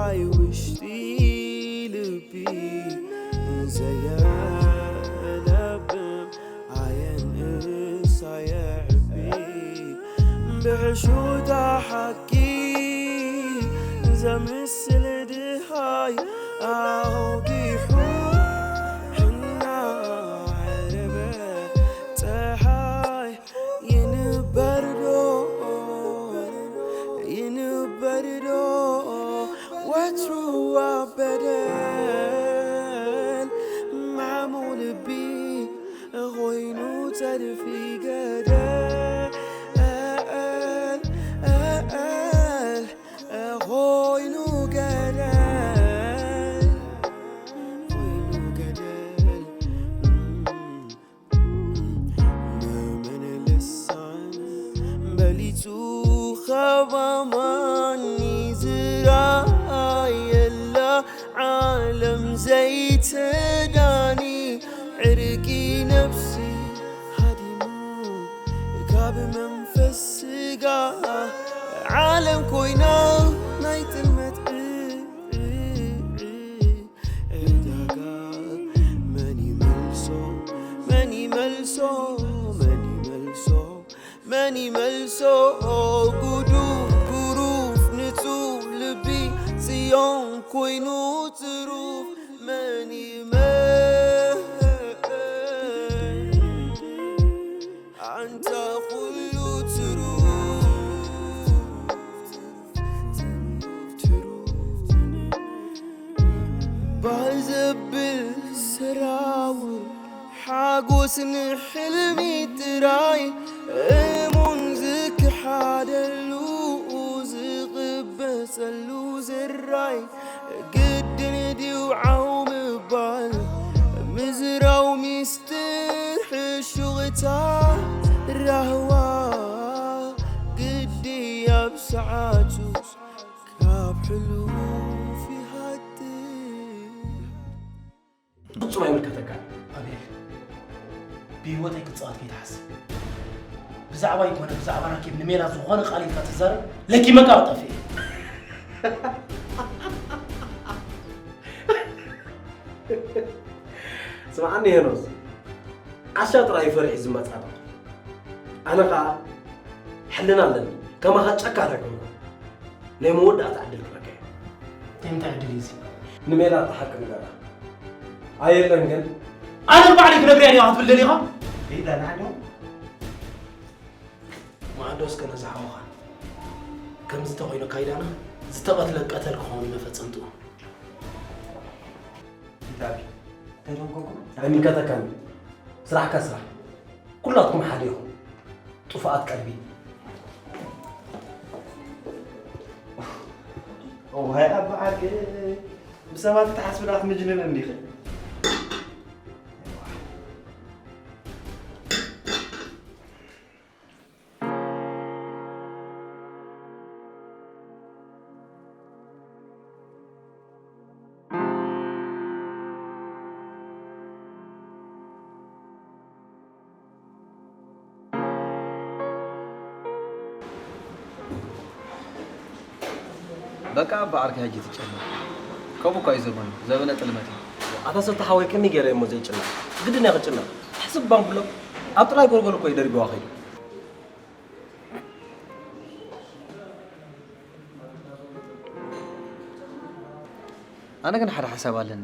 ኣይ ውሽጢ ልቢ ዘየለብም ኣየንእስ ኣየዕቢ ብሕሹታ ሓቂ ዘምስል ድሃይ ኣውጊሑ እናዓረበ ፀሓይ ይንበርዶ ይንበርዶ ወትሩ ኣብ በደል ማዕሙቕ ልቢ ኾይኑ ጸድፊ ገደል ኾይኑ ገደል ኾይኑ ገደል መመን ልሳን በሊጹ ኸባማኒ ዝራየላ ዓለም ዘይትዳኒ ዕርቂ ነፍሲ ሃዲሙ ካብ መንፈስ ስጋ ዓለም ኮይና ናይ ጥልመት ዕዳጋ መን ይመልሶ መን ይመልሶ መን ይመልሶ መን ይመልሶ ጉዱፍ ጉሩፍ ንጹህ ልቢ ጽዮን ኮይኑ ትሩፍ መን ይመልሶ ኣንታ ኩሉ ትሩፍ ትሩፍ ትሩፍ ባህ ዘብል ስራው ሓጎስ ንሕልሚ ጥራይ እሙን ዝክሓደሉ ዝቕበጸሉ ዝራይ ግድን ድዩ ዓው ምባል ምዝራው ሚስጥር ሕሹቕታ ራህዋ ግዲ ኣብ ሰዓቱ ካብ ሕሉፍ ይሃድር ፍጹም ኣይምልከተካን። ኣቤል፣ ብህይወተይ ክትጻወት ከይትሓስብ። ብዛዕባይ ኮነ ብዛዕባ ራኬብ ንሜላት ዝኾነ ቃል ኢልካ ትዛረብ፣ ለኪመካ ክጠፍእ እየ። ስምዓኒ ሄኖስ፣ ዓሻ ጥራይ እዩ ፈሪሑ ዝመጻደቕ። ኣነ ኸኣ ሕልና ኣለኒ፣ ከማኻ ጨካን ኣይኮንኩን። ናይ መወዳእታ ዕድል ክበካ እዩ። እንታይ እንታይ ዕድል እዩ እዚ? ንሜላት እቲ ሓቂ ንገራ። ኣየለን ግን ኣነ ንባዕለይ ክነግርያ እያ ክትብል ደሊኻ? ሪዳ ንዓዲ ማዕዶ እስከ ነዛ ሓወኻ ከምዚ ተኾይኑ ኣካይዳና ዝተቐትለ ቀተል ክኸውን እዩ መፈጸምትኡ። ይታቢ ተደንጎኩም ኣይምልከተካን እዩ። ስራሕካ ስራሕ። ኩላትኩም ሓደ ኢኹም። ጥፉኣት ቀልቢ። እዋይ ኣባ ዓርከይ፣ ብሰባት ክትሓስብ ደኣ ክትምጅንን እንዲኺ። በቃ ኣባ ዓርከይ ሕጂ ትጨነቕ። ከምኡ እኳ እዩ ዘመኑ፣ ዘበነ ጥልመት እዩ። ኣታ ሰተ ሓወይ ቅኒ ገይረ እሞ ዘይጭነቕ። ግድን እያ ክጭነቕ። ሕስብ ባንብሎ ኣብ ጥራይ ጎልጎል እኮ እዩ ደርቢዋ ከይዱ። ኣነ ግን ሓደ ሓሳብ ኣለኒ።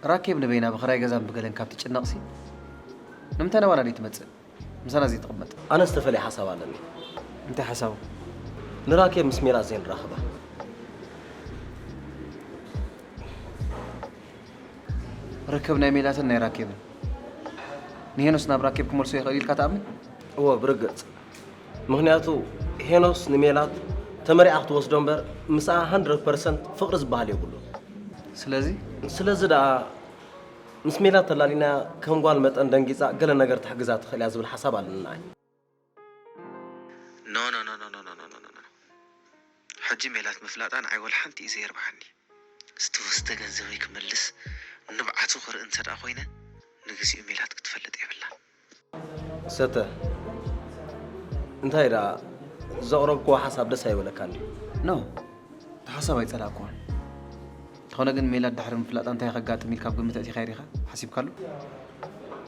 ራኬብ ንበይና ብኽራይ ገዛን ብገለን ካብ ትጭነቕሲ፣ ንምንታይ ናባና ደይትመጽእ? ምሳና ዘይትቕመጥ? ኣነ ዝተፈልየ ሓሳብ ኣለኒ። እንታይ ሓሳቡ? ንራኬብ ምስ ሜላት ዘይንራኸባ። ርክብ ናይ ሜላትን ናይ ራኬብን ንሄኖስ ናብ ራኬብ ክመልሶ ይኽእል ኢልካ ትኣምን? እወ፣ ብርግጽ። ምኽንያቱ ሄኖስ ንሜላት ተመሪዓ ክትወስዶ እምበር ምስኣ ሃንድረድ ፐርሰንት ፍቕሪ ዝበሃል የብሉን። ስለዚ? ስለዚ ደኣ ምስ ሜላት ተላሊና ከም ጓል መጠን ደንጊጻ ገለ ነገር ትሕግዛ ትኽእል እያ ዝብል ሓሳብ ኣለኒ ንዓይ። ኖ፣ ኖ፣ ኖ፣ ኖ፣ ኖ፣ ኖ፣ ኖ፣ ኖ፣ ኖ። ሕጂ ሜላት ምፍላጣ ንዓይ ወላ ሓንቲ እዩ ዘየርብሓኒ። ዝተወስደ ገንዘበይ ክመልስ ንብዓቱ ክርኢ እንተ ደኣ ኮይነ፣ ንግዚኡ ሜላት ክትፈልጥ የብላን። ሰተ፣ እንታይ ደኣ ዘቕረብክዎ ሓሳብ ደስ ኣይበለካን ድዩ? ኖ፣ እቲ ሓሳብ ኣይጸላእኩዎን። እንተኾነ ግን ሜላት ድሕሪ ምፍላጣ እንታይ ከጋጥም ኢልካ ኣብ ግምት ኣእቲኻዮ ዲኻ? ሓሲብካሉ?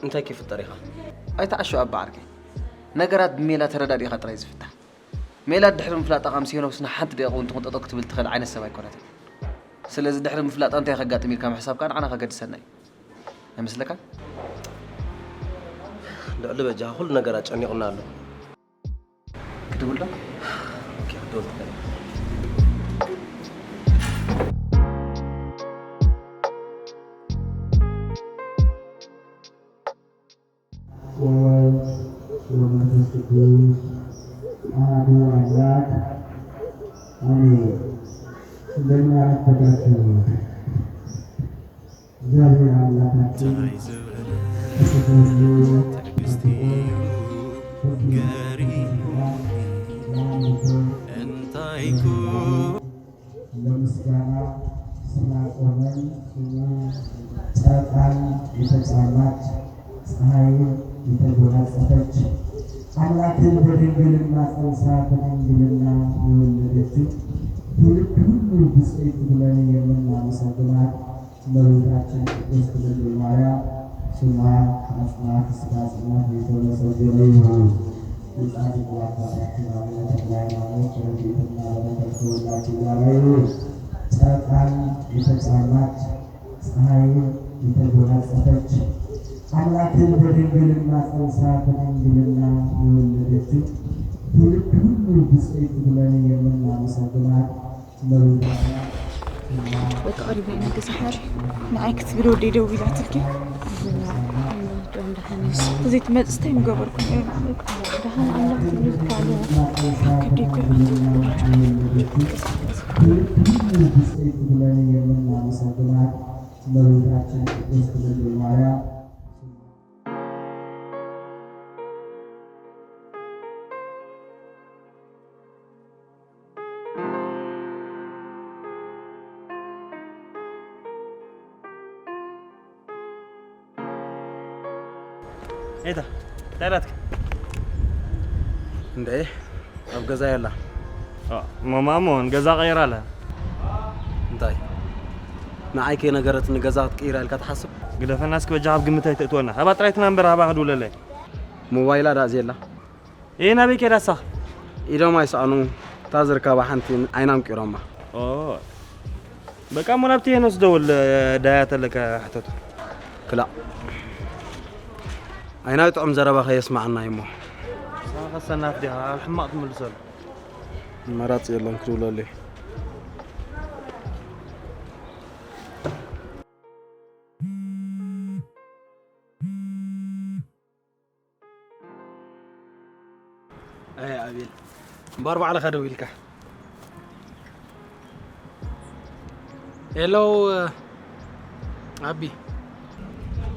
እንታይ ክፍጠር ኢኻ? ኣይትዓሹ ኣባ ዓርከይ። ነገራት ብሜላ ተረዳዲእኻ ጥራይ ዝፍታሕ። ሜላት ድሕሪ ምፍላጣ ካብ ምስ ሄኖስ ንሓንቲ ደቂቕ እውን ትቕንጠጦ ክትብል ትኽእል ዓይነት ሰብ ኣይኮነትን። ስለዚ ድሕሪ ምፍላጣ እንታይ ከጋጥም ኢልካ ምሕሳብ ከኣ ንዓና ከገድሰና እዩ። ኣይመስለካን? ልዕሊ በጃኻ ኩሉ ነገር ኣጨኒቑና ኣሎ። ክድውል ዶ? ኦኬ፣ ክትደውል ትኽእል ኢኻ። ወወልድ ወመንፈስ ቅዱስ አሐዱ አምላክ አሜን። እንደምን አረፈዳችሁ? እግዚአብሔር አምላካችን ታይ ዝበለ ክፉ ሁሉ ትዕግስቲ እዩ ገሪሙኒ። እንታይ ኩ ለምስጋና ስላቆመን ስሙ ጨረቃን የተጫማች ፀሐይን የተጎናጸፈች አምላክን በድንግልና ጸንሳ በድንግልና የወለደችው ትውልድ ሁሉ ብፅዕት ብለን የምናመሰግናት እመቤታችን ቅድስት ድንግል ማርያም ስሟ ከአጽናፍ እስከ አጽናፍ የተመሰገነ ይሁን። የጻድቁ አባታችን አቡነ ተክለ ሃይማኖት ረድኤትና በረከት ከሁላችን ጋር ይሁን። ጨረቃን የተጫማች ፀሐይን የተጎናጸፈች አምላክን በድንግልና ጸንሳ በድንግልና የወለደችው ትውልድ ሁሉ ብፅዕት ብለን የምናመሰግናት እመቤታችን በቃ ቀሪበ ኢና ገዛ ሓሪ ንዓይ ክትብል ወደይ ደዊላትልኪ ዘይትመፅስ እንታይ ምገበርኩ ደሃን ኣምላክ ትብል ካልዋ ከብደይ ኮ ትውልድ ሁሉ ብፅዕት ብለን የምናመሰግናት እመቤታችን ቅድስት ድንግል ማርያም ኤታ እንታይ ናትካ? እንዴ ኣብ ገዛ የላ። እሞ ማሞ ንገዛ ቀይራ ኣለ። እንታይ ንዓይ ከይነገረትኒ ገዛ ክትቅይራ ኢልካ ትሓስብ? ግደፈና እስኪ በጃ ኣብ ግምት ኣይተእትወና። ሃባ ጥራይ ትናንበር ሃባ ክድውለለይ። ሞባይላ ዳኣ ዘየላ። ኤ ናበይ ከይዳ እሳ? ኢዶም ኣይሰኣኑ እታ ዝርከባ ሓንቲ ዓይና ኣንቂሮማ። ኦ በቃ እሞ ናብቲ ሄኖስ ደውል ዳያ ተለካ ሕተቱ። ክላእ ኣይናይ ጥዑም ዘረባ ከየስማዓና እዩሞ። ንሳ ከሰናፍ ዲኻ ኣብ ሕማቕ ትምልሰሉ። መራፂ የለን ክድውለሉ እዩ። ኣይ ኣቤል እምበኣር ባዕልኻ ደው ኢልካ ሄሎ ኣቢ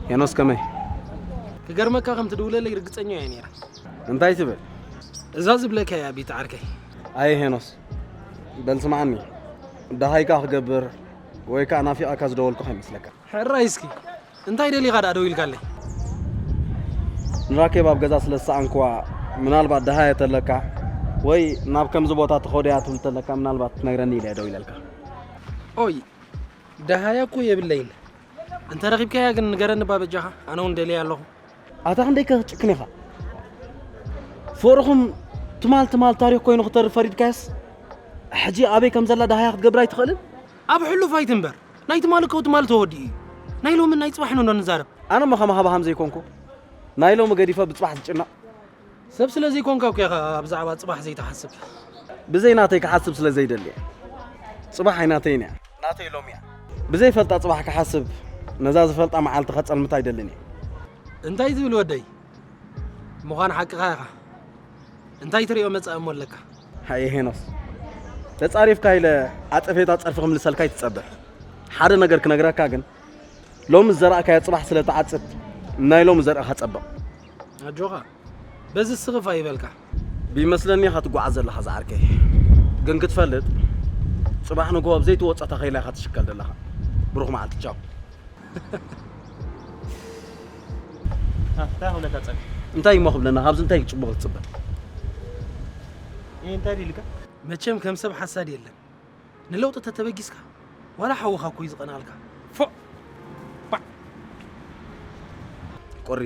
ሄኖስ ከመይ ክገርመካ ከም ትድውለለይ ርግፀኛ እየ ነይረ እንታይ ትብል እዛ ዝብለካ እያ ቢት ዓርከይ ኣየ ሄኖስ በል ስምዓኒ ደሃይካ ክገብር ወይ ከዓ ናፊቐካ ዝደወልኩ ከይመስለካ ሕራይ እስኪ እንታይ ደሊኻ ደኣ ደው ኢልካለይ? ንራኬብ ኣብ ገዛ ስለ ዝሰኣንክዋ ምናልባት ደሃየ ተለካ ወይ ናብ ከምዚ ቦታ ትኸዶ እያ ትብል ተለካ ምናልባት ክትነግረኒ ኢለ እየ ደው ኢለልካ። ኦይ ደሃያ እኮ የብለይን። እንተ ረኺብካያ ግን ንገረኒ እባ በጃኻ ኣነ እውን ደልየ ኣለኹ። ኣታ ክንደይ ከ ክትጭክን ኢኻ ፍቕርኹም ትማል ትማል ታሪኽ ኮይኑ ክተርፍ ፈሪድካዮስ ሕጂ ኣበይ ከም ዘላ ደሃያ ክትገብር ኣይትኽእልን? ኣብ ሕሉፍ ኣይትንበር። ናይ ትማሊ ከው ትማሊ ተወዲኡ እዩ። ናይ ሎምን ናይ ጽባሕን እንዶ ንዛረብ። ኣነ እሞ ከማኻ በሃም ዘይኮንኩ ናይ ሎሚ ገዲፈ ብጽባሕ ዝጭነቕ ሰብ ስለ ዘይኮንካ እኮ ኢኻ ብዛዕባ ጽባሕ ዘይትሓስብ። ብዘይ ናተይ ክሓስብ ስለ ዘይደሊ እየ። ጽባሕ ኣይናተይን እያ፣ ናተይ ሎሚ እያ። ብዘይፈልጣ ጽባሕ ክሓስብ ነዛ ዝፈልጣ መዓልቲ ከጸልምታ ኣይደልን እየ። እንታይ ትብል ወደይ? ምዃን ሓቅኻ ኢኻ። እንታይ ትሪኦ መጻኢ እሞ ኣለካ? ሃየ ሄኖስ ተጻሪፍካ ኢለ ዓጸፌታ ጸርፊ ክምልሰልካ ኣይትጸበ። ሓደ ነገር ክነግረካ ግን ሎሚ ዝዘራእካዮ ጽባሕ ስለ ትዓጽድ ናይ ሎሚ ዘርእኻ ጸብቕ። ኣጆኻ በዚ ስኽፍ ኣይበልካ። ብይመስለኒ ኢኻ ትጓዓዝ ዘለኻ ዝዓርከይ። ግን ክትፈልጥ ጽባሕ ንግሆ ብዘይትወጾ ተኸይላ ኢኻ ትሽከል ዘለኻ። ብሩኽ መዓልቲ ቻው። እንታይ ክብለካ ጸኒሐ? እንታይ እሞ ክብለና ካብዚ እንታይ ጽቡቕ ትጽበ? ይህ እንታይ ኢልካ? መቸም ከም ሰብ ሓሳድ የለን። ንለውጢ ተተበጊስካ ዋላ ሓውኻ እኮ እዩ ዝቐንኣልካ። ፎእ! ባዕ! ቁሪ፣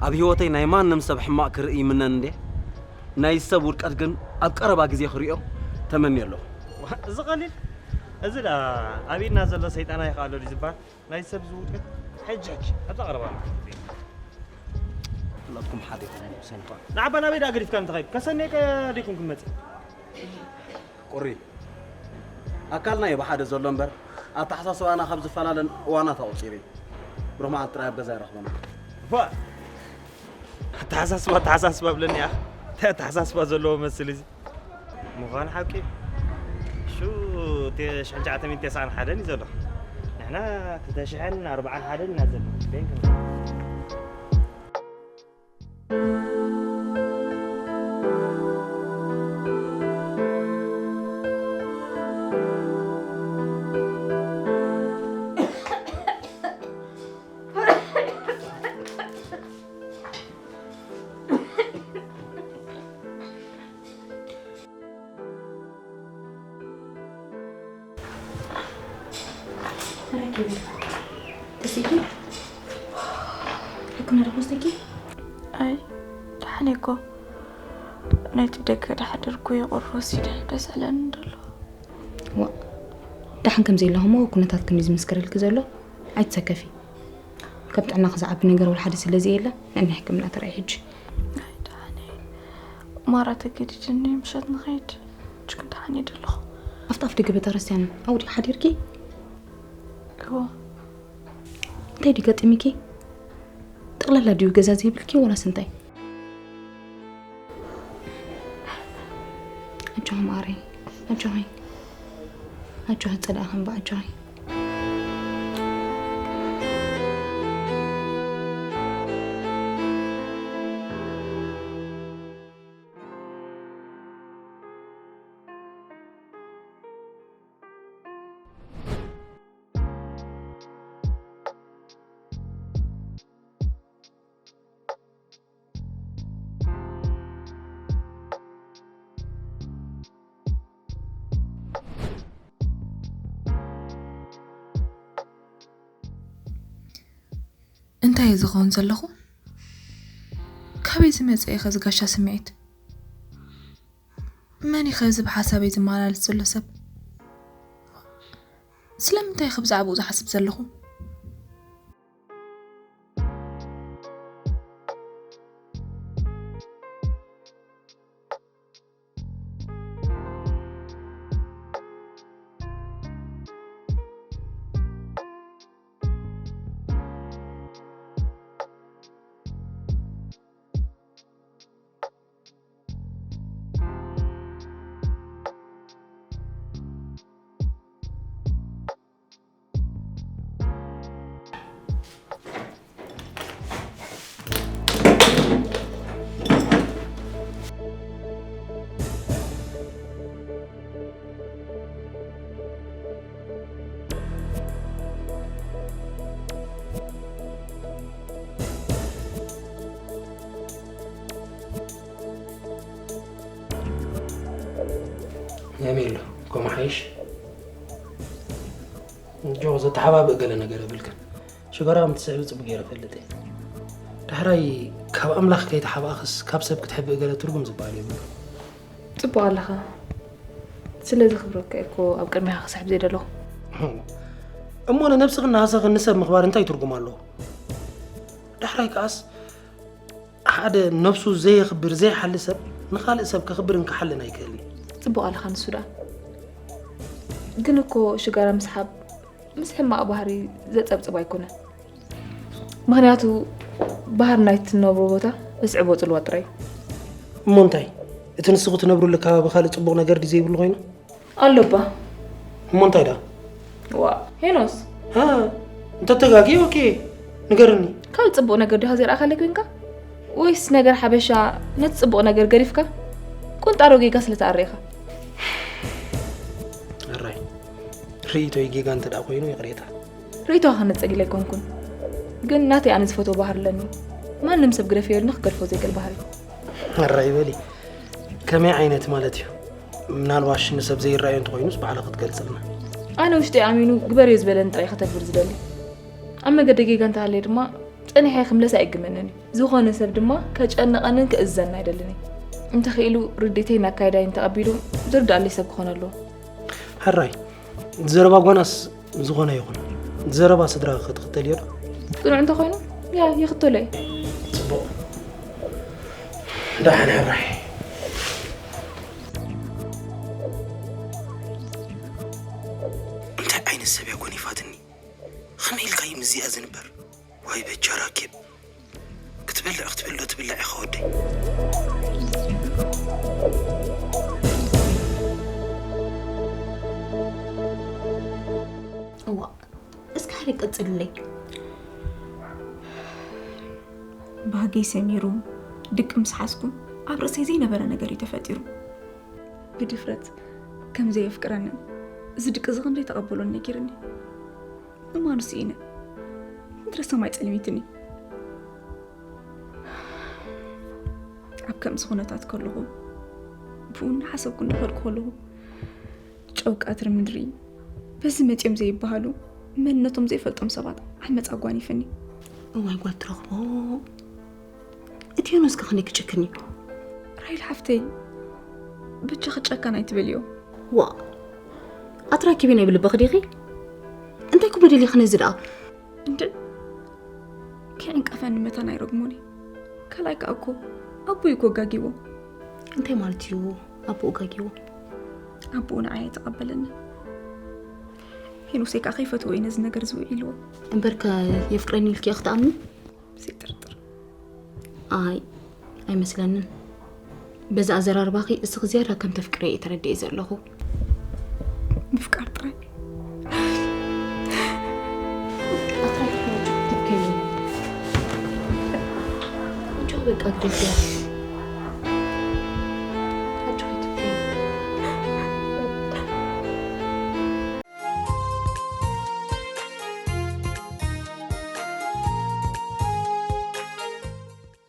ኣብ ህይወተይ ናይ ማንም ሰብ ሕማቕ ክርኢ ይምነን እንዴ፣ ናይ ሰብ ውድቀት ግን ኣብ ቀረባ ግዜ ክሪኦ ተመንየ ኣለኹ። ዋ፣ እዚ ቀሊል? እዚ ደኣ ኣብ ኢድና ዘሎ ሰይጣን ኣይኸኣሎ ድዩ ዝበሃል? ናይ ሰብ ዝውድቀት ሕጂ ሕጂ ኣብዛ ቀረባ ኣሎ። ኩላትኩም ሓደ ኢኹም ሰንፋ። ንዓባ ናበይ ደኣ ገዲፍካ እንተኸይድ? ከሰንየካ ዲኩም ክመጽእ? ቁሪ፣ ኣካልና እዩ ብሓደ ዘሎ እምበር፣ ኣተሓሳስባና ካብ ዝፈላለን እዋናት ኣቑጺሩ እዩ። ብሩህ መዓልቲ ጥራይ ኣብ ገዛ ይረኽበና። ዋ! ኣተሓሳስባ፣ ኣተሓሳስባ ብለኒ ኣኽ። እንታይ ኣተሓሳስባ ዘለዎ መስል እዚ? ምዃኑ ሓቂ። እሱ፣ ተ-፣ ሽሕን ትሽዓተ ሚእትን ተስዓን ሓደን እዩ ዘሎ። ንሕና ክልተ ሽሕን ኣርብዓን ሓደን ኢና ዘለና። በይን ክንብል? ተሲኪ? ሕክምና ዶ ወስደኪ? ኣይ፣ ደሓን እኮ። ናይቲ ደገ ድሓደርኩ የቑር ወሲደ ደስ ዕለኒ ደሎ። ዋ፣ ደሓን ከም ዘለኹሞ ኩነታት ከም ዝምስክረልኪ ዘሎ ኣይትሰከፊ። ካብ ጥዕናኺ ዝዓቢ ነገር ወላ ሓደ ስለ ዘየለ፣ ንሕክምና ተራይ ሕጂ። ኣይ፣ ደሓን እየ። ማራ ተገዲድኒ ምሸት ንኸይድ። ሕጂ ግን ደሓን እየ ደለኹ። ኣብቲ ኣፍ ደገ ቤተክርስትያን ኣውዲቑ ሓዲርኪ? እዎ። እንታይ ድዩ ገጢምኪ? ጠቕላላ ድዩ ገዛ ዘይብልኪ ወላስ እንታይ? ኣጆኺ ማዓረይ፣ ኣጆኺ፣ ኣጆኺ ጸላእኺ እምባ፣ ኣጆኺ። እንታይ እየ ዝኸውን ዘለኹ? ካበይ ዝመጸ እዩ ኸዚ ጋሻ ስምዒት? መን እዩ ኸዚ ብሓሳበይ ዝመላለስ ዘሎ ሰብ? ስለምንታይ እየ ብዛዕባኡ ዝሓስብ ዘለኹ? ያሜሎ፣ ኮማ ሓይሽ? ጆ፣ ዘተሓባብእ ገለ ነገር የብልክን። ሽጋራ ከም ትስዕቢ ጽቡቕ ገይረ እፈልጥ እየ። ዳሕራይ ካብ ኣምላኽ ከይተሓባእኽስ ካብ ሰብ ክትሕብእ ገለ ትርጉም ዝበሃል የብሉን። ጽቡቕ ኣለኻ። ስለ ዘኽብረካ እየ እኮ ኣብ ቅድሚኻ ክስሕብ ዘይደለኹ። እሞ ንነብስኽን ንሃሰኽን ንሰብ ምኽባር እንታይ ትርጉም ኣለዎ? ዳሕራይ ከኣስ ሓደ ነብሱ ዘየኽብር፣ ዘይሓሊ ሰብ ንኻልእ ሰብ ከኽብርን ክሓልን ኣይክእልን እዩ። ጽቡቕ ኣለኻ ንሱ ደኣ። ግን እኮ ሽጋራ ምስሓብ ምስ ሕማቕ ባህሪ ዘጸብጽብ ኣይኮነን። ምኽንያቱ ባህሪ ናይቲ ትነብሮ ቦታ ዘስዕቦ ጽልዋ ጥራይ እዩ። እሞ እንታይ? እቲ ንስኹ ትነብሩሉ ከባቢ ካልእ ጽቡቕ ነገር ድዩ ዘይብሉ ኮይኑ? ኣሎ እባ። እሞ እንታይ ደኣ? ዋ፣ ሄኖስ። ሃ፣ እንተተጋግየ፣ ኦኬ፣ ንገርኒ። ካልእ ጽቡቕ ነገር ዲኻ ዘይረኣኻለይ ኮይንካ? ወይስ ነገር ሓበሻ ነቲ ጽቡቕ ነገር ገዲፍካ ቁንጣሮ ጌጋ ስለ ትኣሪ ኢኻ? ሕራይ፣ ርእይቶይ ጌጋ እንተ ደኣ ኮይኑ ይቕሬታ። ርእይቶኻ ክነጽግ ኢለ ኣይኮንኩን። ግን ናተይ ኣነ ዝፈትዎ ባህሪ ኣለኒ። ማንም ሰብ ግደፍዮ ኢሉኒ ክገድፎ ዘይክእል ባህሪ። ሕራይ በሊ። ከመይ ዓይነት ማለት እዩ? ምናልባሽ ንሰብ ዘይረኣዮ እንተኾይኑስ ባዕልኺ ክትገልጽልና። ኣነ ውሽጠይ ኣሚኑ ግበርዮ ዝበለኒ ጥራይ ከተግብር ዝደሊ። ኣብ መገዲ ጌጋ እንተሃለየ ድማ ጸኒሐ ክምለስ ኣይግመንን እዩ። ዝኾነ ሰብ ድማ ከጨንቐንን ክእዘን ኣይደልን እዩ። እንተኽኢሉ ርድኢተይን ኣካይዳይን ተቐቢሉ ዝርድኣለይ ሰብ ክኾን ኣለዎ። ሕራይ፣ ዘረባ ጓናስ ዝኾነ ይኹን፣ ዘረባ ስድራ ክትኽተል እዮ ዶ? ቅኑዕ እንተኾይኑ፣ ያ፣ ይኽተሎ እየ። ጽቡቕ። ደሓን ሕራይ። እንታይ ዓይነት ሰብ እያ ጎኒፋትኒ? ከመይ ኢልካ እዩ ምስዚኣ ዝንበር? ዋይ በጃ ራኬብ። ክትበልዕ ክትብል ዶ ትብላዕ ኢኻ ወደይ? እዋ፣ እስኪ ሓደ ቀጽልለይ። ባህገይ ሰሚሩ፣ ድቂ ምስ ሓዝኩ፣ ኣብ ርእሰይ ዘይነበረ ነገር እዩ ተፈጢሩ። ብድፍረት ከም ዘየፍቅረንን እዚ ድቂ እዚ ከም ዘይተቐበሎን ነጊርኒ። እማኑ ስኢነ። ምድረ ሰማይ ጸልሚትኒ። ኣብ ከምዚ ኩነታት ከለኹ፣ ብኡ እናሓሰብኩ እናኸድኩ ከለኹ፣ ጨው ቀትሪ ምድሪ፣ በዚ መጺኦም ዘይበሃሉ፣ መንነቶም ዘይፈልጦም ሰባት ዓመጻ ኣጓኒፍኒ። እዋይ ጓል ትረኽቦ። እቲ ዮኖስ ከ ክንደይ ክጭክን እዩ? ራይል ሓፍተይ፣ ብቻ ክጨካን ኣይትበልዮ። ዋ፣ ኣትራኪቢ ናይ ብልበኺ ዲኺ? እንታይ ክብሎ ደሊኺ ነዚ ደኣ? እንድ-፣ ከይዕንቀፈኒ መታን ኣይረግሞን እዩ። ካልኣይ ከኣ እኮ ኣቦይ እኮ ጋጊዎ። እንታይ ማለት እዩ ኣቦኡ ጋጊዎ? ኣቦኡ ንዓይ ኣይተቐበለኒ። ሄኖሰይ ከኣ ከይፈትዎ እዩ ነዚ ነገር ዝውዒልዎ። እምበርከ የፍቅረኒ ኢልኪ ኢኺ ትኣምኒ? ብዘይ ጥርጥር። ኣይ፣ ኣይመስለንን። በዚ ኣዘራርባኺ እስኺ ዝያዳ ከም ተፍቅርዮ እየ ተረዲኤ ዘለኹ። ምፍቃር ጥራይ። ኣትራይ ክትነጂ ክትብከይ። ኣጆኺ በቃ ግደፍያ። ኣጆኺ ኣይትብከይ።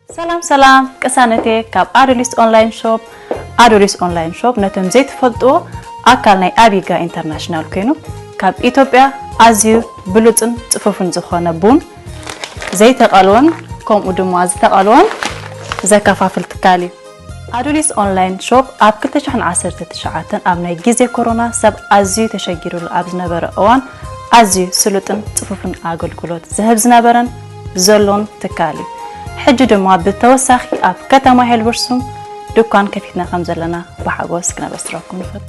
ሰላም ሰላም ቅሳነቴ ካብ ኣዶሊስ ኦንላይን ሾፕ። ኣዶሊስ ኦንላይን ሾፕ ነቶም ዘይትፈልጥዎ ኣካል ናይ ኣቢጋ ኢንተርናሽናል ኮይኑ ካብ ኢትዮጵያ ኣዝዩ ብሉጽን ጽፉፍን ዝኾነ ቡን ዘይተቐልወን ከምኡ ድማ ዝተቐልወን ዘከፋፍል ትካል እዩ። ኣዱሊስ ኦንላይን ሾፕ ኣብ ክልተ ሽሕን ዓሰርተ ትሽዓተን ኣብ ናይ ግዜ ኮሮና ሰብ ኣዝዩ ተሸጊሩሉ ኣብ ዝነበረ እዋን ኣዝዩ ስሉጥን ጽፉፍን ኣገልግሎት ዝህብ ዝነበረን ዘሎን ትካል እዩ። ሕጂ ድማ ብተወሳኺ ኣብ ከተማ ሄልበርሱም ድኳን ከፊትና ከም ዘለና ብሓጎስ ክነበስረኩም ንፈቱ።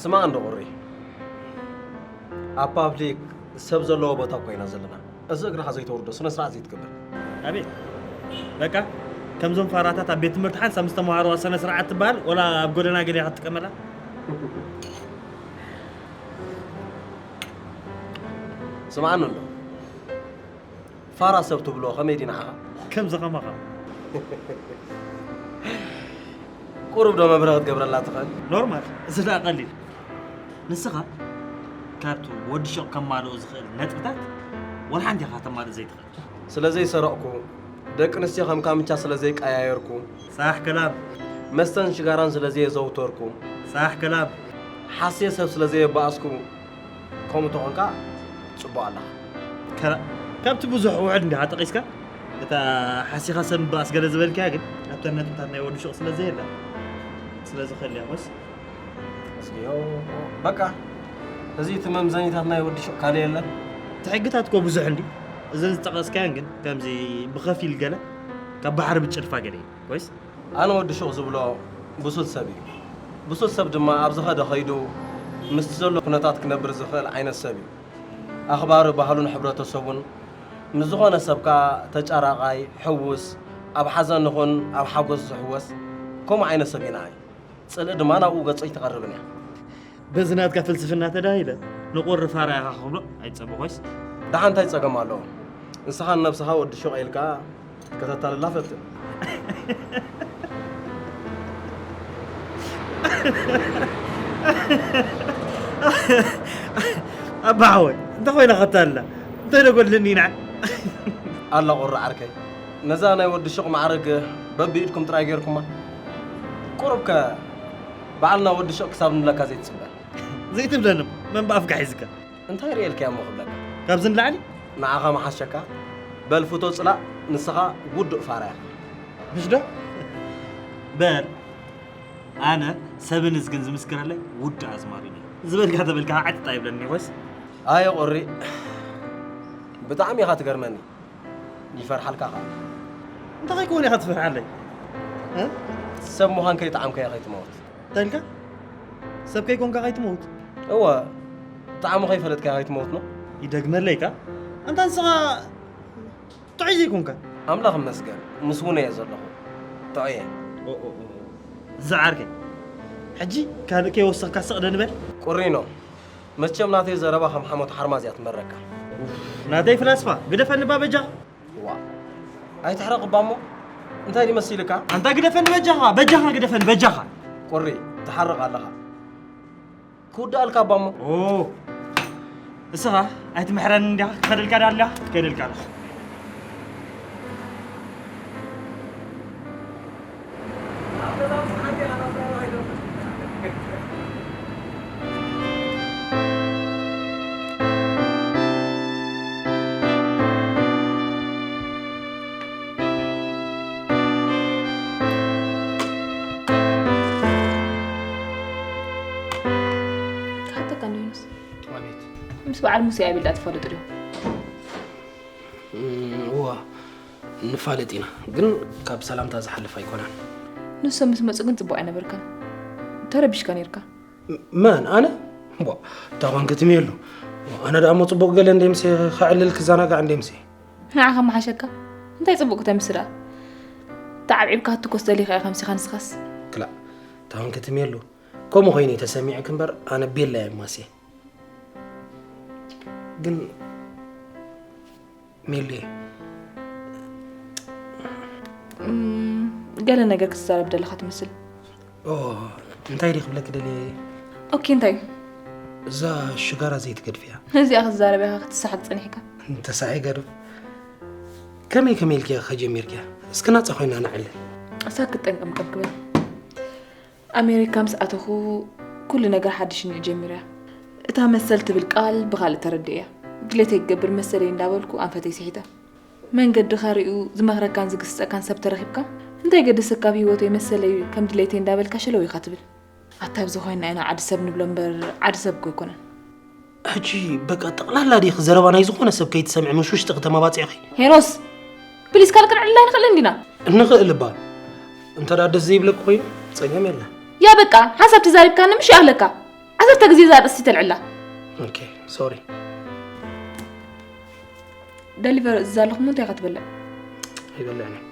ስማዕ እንዶ ቁሪ፣ ኣብ ፓብሊክ ሰብ ዘለዎ ቦታ እኮ ኢና ዘለና። እዚ እግርኻ ዘይተውርዶ፣ ስነ ስርዓት ዘይትገብር። ኣቤት። በቃ፣ ከምዞም ፋራታት ኣብ ቤት ትምህርቲ ሓንሳብ ምስ ተምሃሮዋ ስነ ስርዓት ትበሃል፣ ወላ ኣብ ጎደና ገሊኻ ትጥቀመላ? ስምዓኒ እንዶ። ፋራ ሰብ ትብሎ ከመይ ድዩ ንዓኻ? ከምዚ ከማኻ። ቁሩብ ዶ መብርሂ ክትገብረላ ትኽእል? ኖርማል፣ እዚ ደኣ ቀሊል። ንስኻ ካብቲ ወዲ ሹቕ ከማልኦ ዝኽእል ነጥብታት ወላ ሓንቲ ኢኻ ከተማልእ ዘይትኽእል። ስለ ዘይሰረቕኩ፣ ደቂ ኣንስትዮ ከም ካምቻ ስለ ዘይቀያየርኩ፣ ሳሕ ከላም። መስተን ሽጋራን ስለ ዘየዘውተርኩ፣ ሳሕ ከላም። ሓስየ ሰብ ስለ ዘየባኣስኩ፣ ከምኡ ተኾንካ ጽቡቕ ኣለኻ። ከላ-፣ ካብቲ ብዙሕ ውሑድ እንዲኻ ጠቒስካ፣ እታ ሓሲኻ ሰብ ምባኣስ ገለ ዝበልካያ ግን፣ ኣብተን ነጥብታት ናይ ወዲ ሹቕ ስለ ዘየላ፣ ስለ ዝኸልያ ኾስ። እስኪ፣ ኦ፣ ኦ፣ በቃ፣ እዚ እቲ መምዘኒታት ናይ ወዲ ሹቕ ካልእ የለን? እቲ ሕግታት እኮ ብዙሕ እንዲ። እዘን ዝጠቐስካየን ግን፣ ከምዚ ብኸፊል ገለ፣ ካብ ባሕሪ ብጭልፋ ገለ እዩ። ወይስ? ኣነ ወዲ ሹቕ ዝብሎ ብሱል ሰብ እዩ። ብሱል ሰብ ድማ ኣብ ዝኸደ ኸይዱ ምስቲ ዘሎ ኩነታት ክነብር ዝኽእል ዓይነት ሰብ እዩ። ኣኽባሪ ባህሉን ሕብረተሰቡን፣ ምስ ዝኾነ ሰብ ከኣ ተጫራቓይ፣ ሕዉስ፣ ኣብ ሓዘን ይኹን ኣብ ሓጎስ ዝሕወስ፣ ከምኡ ዓይነት ሰብ እዩ ንዓይ። ጽልኢ ድማ ናብኡ ገጹ ኣይትቐርብን እያ። በዚ ናትካ ፍልስፍና ተዳሂለ፣ ንቑሪ ፋራ ኢኻ ክብሎ ኣይትጸበ ኮይስ። ደሓን እንታይ ጸገም ኣለዎ? ንስኻ ንነብስኻ ወዲ ሹቕ ኢልካ ከተታልላ ፈትን። ኣባ ሓወይ፣ እንታይ ኮይና ከተታልላ? እንታይ ደጎድልኒ ኢና? ኣላ ቁሪ ዓርከይ፣ ነዛ ናይ ወዲ ሹቕ ማዕረግ በብኢድኩም ጥራይ ጌርኩማ። ቁሩብከ ባዕልና ወዲ ሹቕ ክሳብ ንብለካ ዘይትጽበ። ዘይትብለኒ፣ መን ብኣፍካ ሒዝካ? እንታይ ርእየልካ እሞ ክብለካ? ካብዚ ንላዕሊ? ንዓኻ መሓሸካ፣ በል ፍቶ ጽላእ፣ ንስኻ ውዱእ ፋራ ኢኻ። ምሽ ዶ? በል፣ ኣነ ሰብን እዝግን ዝምስክረለይ ውዱእ ኣዝማሪኖ እየ። ዝበልካ ተበልካ ዓጥጣ ይብለኒ፣ ወይስ? ኣየ ቁሪ፣ ብጣዕሚ ኢኻ ትገርመኒ። ይፈርሓልካ ኸኣ። እንታይ ከይኮን ኢኻ ትፈርሓለይ? እ? ሰብ ምዃን ከይጠዓምካዮ ከይትመውት። እንታይ ኢልካ? ሰብ ከይኮንካ ከይትመውት? እወ፣ ጣዕሙ ከይፈለጥካዮ ከይትመውት ነው። ይደግመለይካ? ኣንታ ንስኻ ጥዑይ ዘይኮንካ? ኣምላኽ ይመስገን፣ ምስ ውነ እየ ዘለኹ። ጥዑየ። ኦ፣ ኦ፣ ኦ። ዝዓርከይ፣ ሕጂ ካልእ ከይወሰኽካ ስቕ ዶ ንበል? ቁሪኖ፣ መቸም ናተይ ዘረባ ከም ሓሞት ሓርማዝ እያ ትመረካ። ኡፍ፣ ናተይ ፍላስፋ፣ ግደፈኒ እባ በጃኻ። ዋ፣ ኣይትሕረቕ እባ እሞ። እንታይ ድዩ መሲልካ? ኣንታ ግደፈኒ በጃኻ፣ በጃኻ ግደፈኒ፣ በጃኻ። ቁሪ፣ ትሓርቕ ኣለኻ። ክውድኣልካ እባ እሞ። ኦ፣ እስኻ ኣይትምሕረኒ እንዲኻ፣ ክኸደልካ ዶ ኣለኻ? ክኸደልካ ኣለኻ። ክሓተካ እንዶ ዮኑስ። ኣቤት። ምስ በዓል ሙሴ ኣቢልዳ ትፈልጡ ዲኹም? እም፣ እዋ፣ ንፋለጥ ኢና፣ ግን ካብ ሰላምታ ዝሓልፍ ኣይኮነን። ንሶም ምስ መጹ ግን ጽቡቕ ኣይነበርካን። ተረቢሽካ ኔርካ። ም-፣ መን? ኣነ? ዋ፣ እንታይ ኮንክ ትሜሉ? ኣነ ደኣ እሞ ጽቡቕ ገለ እንደ ምሴ ከዕልል ክዘናጋዕ እንደ ምሴ። ንዓኻ መሓሸካ? እንታይ ጽቡቕ ክተምሲ ደኣ? ተዓብዒብካ ክትኮስ ደሊኻ ኢኻ ምሲኻ ንስኻስ? ክላእ፣ እንታይ ኮንክ ትሜሉ? ከምኡ ኮይነ ተሰሚዕክ እምበር ኣነ ቤላ እየ ማሴ። ግን ሜሉየ። እም፣ ገለ ነገር ክትዛረብ ደለኻ ትመስል። ኦ፣ እንታይ ድዩ ክብለኪ ደልየ? ኦኬ፣ እንታይ እዩ? እዛ ሽጋራ ዘይትገድፍያ። እዚኣ ክትዛረብ ኢኻ ክትሰሓት ጸኒሕካ። እንተሳሒ ገርም። ከመይ ከመይ ኢልኪ ኢኻ ጀሚርኪያ? እስኪ ናጻ ኮይና ነዕልል። እሳ ክትጠንቀም ከም ክብል። ኣሜሪካ ምስ ኣተኹ ኩሉ ነገር ሓድሽ እኒኦ ጀሚሩ እያ። እታ መሰል ትብል ቃል ብኻልእ ተረዲእያ። ድሌተይ ክገብር መሰለይ እንዳበልኩ ኣንፈተይ ስሒተ። መንገድኻ ሪኡ ዝመኽረካን ዝግስጸካን ሰብ ተረኺብካ፣ እንታይ ገደሰካ ኣብ ህይወተይ መሰለይ ከም ድሌተይ እንዳበልካ ሸለው ኢኻ ትብል። ኣታ ኣብዚ ኮይና ኢና ዓዲ ሰብ ንብሎ እምበር ዓዲ ሰብ እኮ ኣይኮነን። ሕጂ በቃ ጠቕላላ ዲኺ ዘረባ ናይ ዝኾነ ሰብ ከይትሰምዒ ምሽ ውሽጢ ክተመባጺዕኺ? ሄኖስ፣ ፕሊስ ካልእ ክንዕልል ኣይንኽእልን ዲና? እንኽእል እባ። እንተ ደኣ ደስ ዘይብለኪ ኮይኑ ጸገም የለን። ያ በቃ፣ ሓንሳብ ተዛሪብካኒ ምሽ ይኣኽለካ። ዓሰርተ ግዜ እዛ ኣርእስቲ ተልዕላ። ኦኬ፣ ሶሪ። ደሊቨር እዛ ኣለኹ፣ እንታይ ኢኻ ትበልዕ? ኣይበልዕን እየ።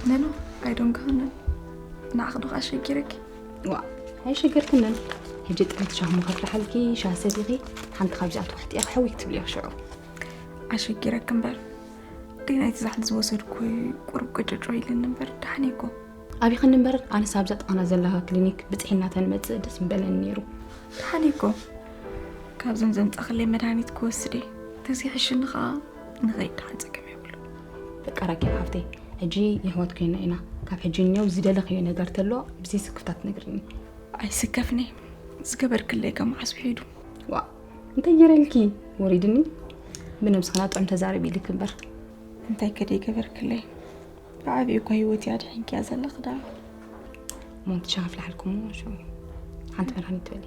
ነኖ፣ ኣይዶንግኸንን። ንዓኺ ዶ ኣሸጊረኪ? ዋ፣ ኣይሸገርክንን። ሕጂ ጥሪት ሻሂ እሞ ከፍልሓልኪ፣ ሻሂ ሰቲኺ፣ ሓንቲ ካብዚኣ ትውሕጥያ፣ ክሕዊ ክትብልዮ ሽዑ። ኣሸጊረኪ እምበር። ደይ ናይቲ ዛሕሊ ዝወሰድኩ ቁሩብ ቅጭጮ ኢልኒ እምበር፣ ደሓን እየ እኮ። ኣቢኽኒ እምበር፣ ኣነስ ኣብዛ ጥቓና ዘላ ክሊኒክ ብጽሒልና ተንመጽእ ደስ ምበለኒ ነይሩ። ደሓን እየ እኮ። ካብዘን ዘምጻኽለይ መድሃኒት ክወስድ እየ። ተዘይሕሽኒ ኸኣ ንኸይድ ደሓን ጸገም የብሉን። በቃ ራኬብ ሓፍተይ፣ ሕጂ የሕዋት ኮይና ኢና። ካብ ሕጂ ንየው ዝደለኽዮ ነገር ተሎ ብዘይ ስክፍታ ትነግርኒ። ኣይስከፍን እየ። ዝገበርክለይ ካብ መዓስ ውሒዱ? ዋእ፣ እንታይ ገይረልኪ? ወሪድኒ። ብነብስኽና ጥዑም ተዛረቢ ኢልክ እምበር። እንታይ ከ ደይገበርክለይ? ብዓቢኡ እኮ ህይወተይ ኣድሒንክያ ዘለኺ ደኣ። እሞ እቲ ሻሂ ኣፍልሓልኩ እሞ ሽዑ ሓንቲ መድሃኒት ትበሊ።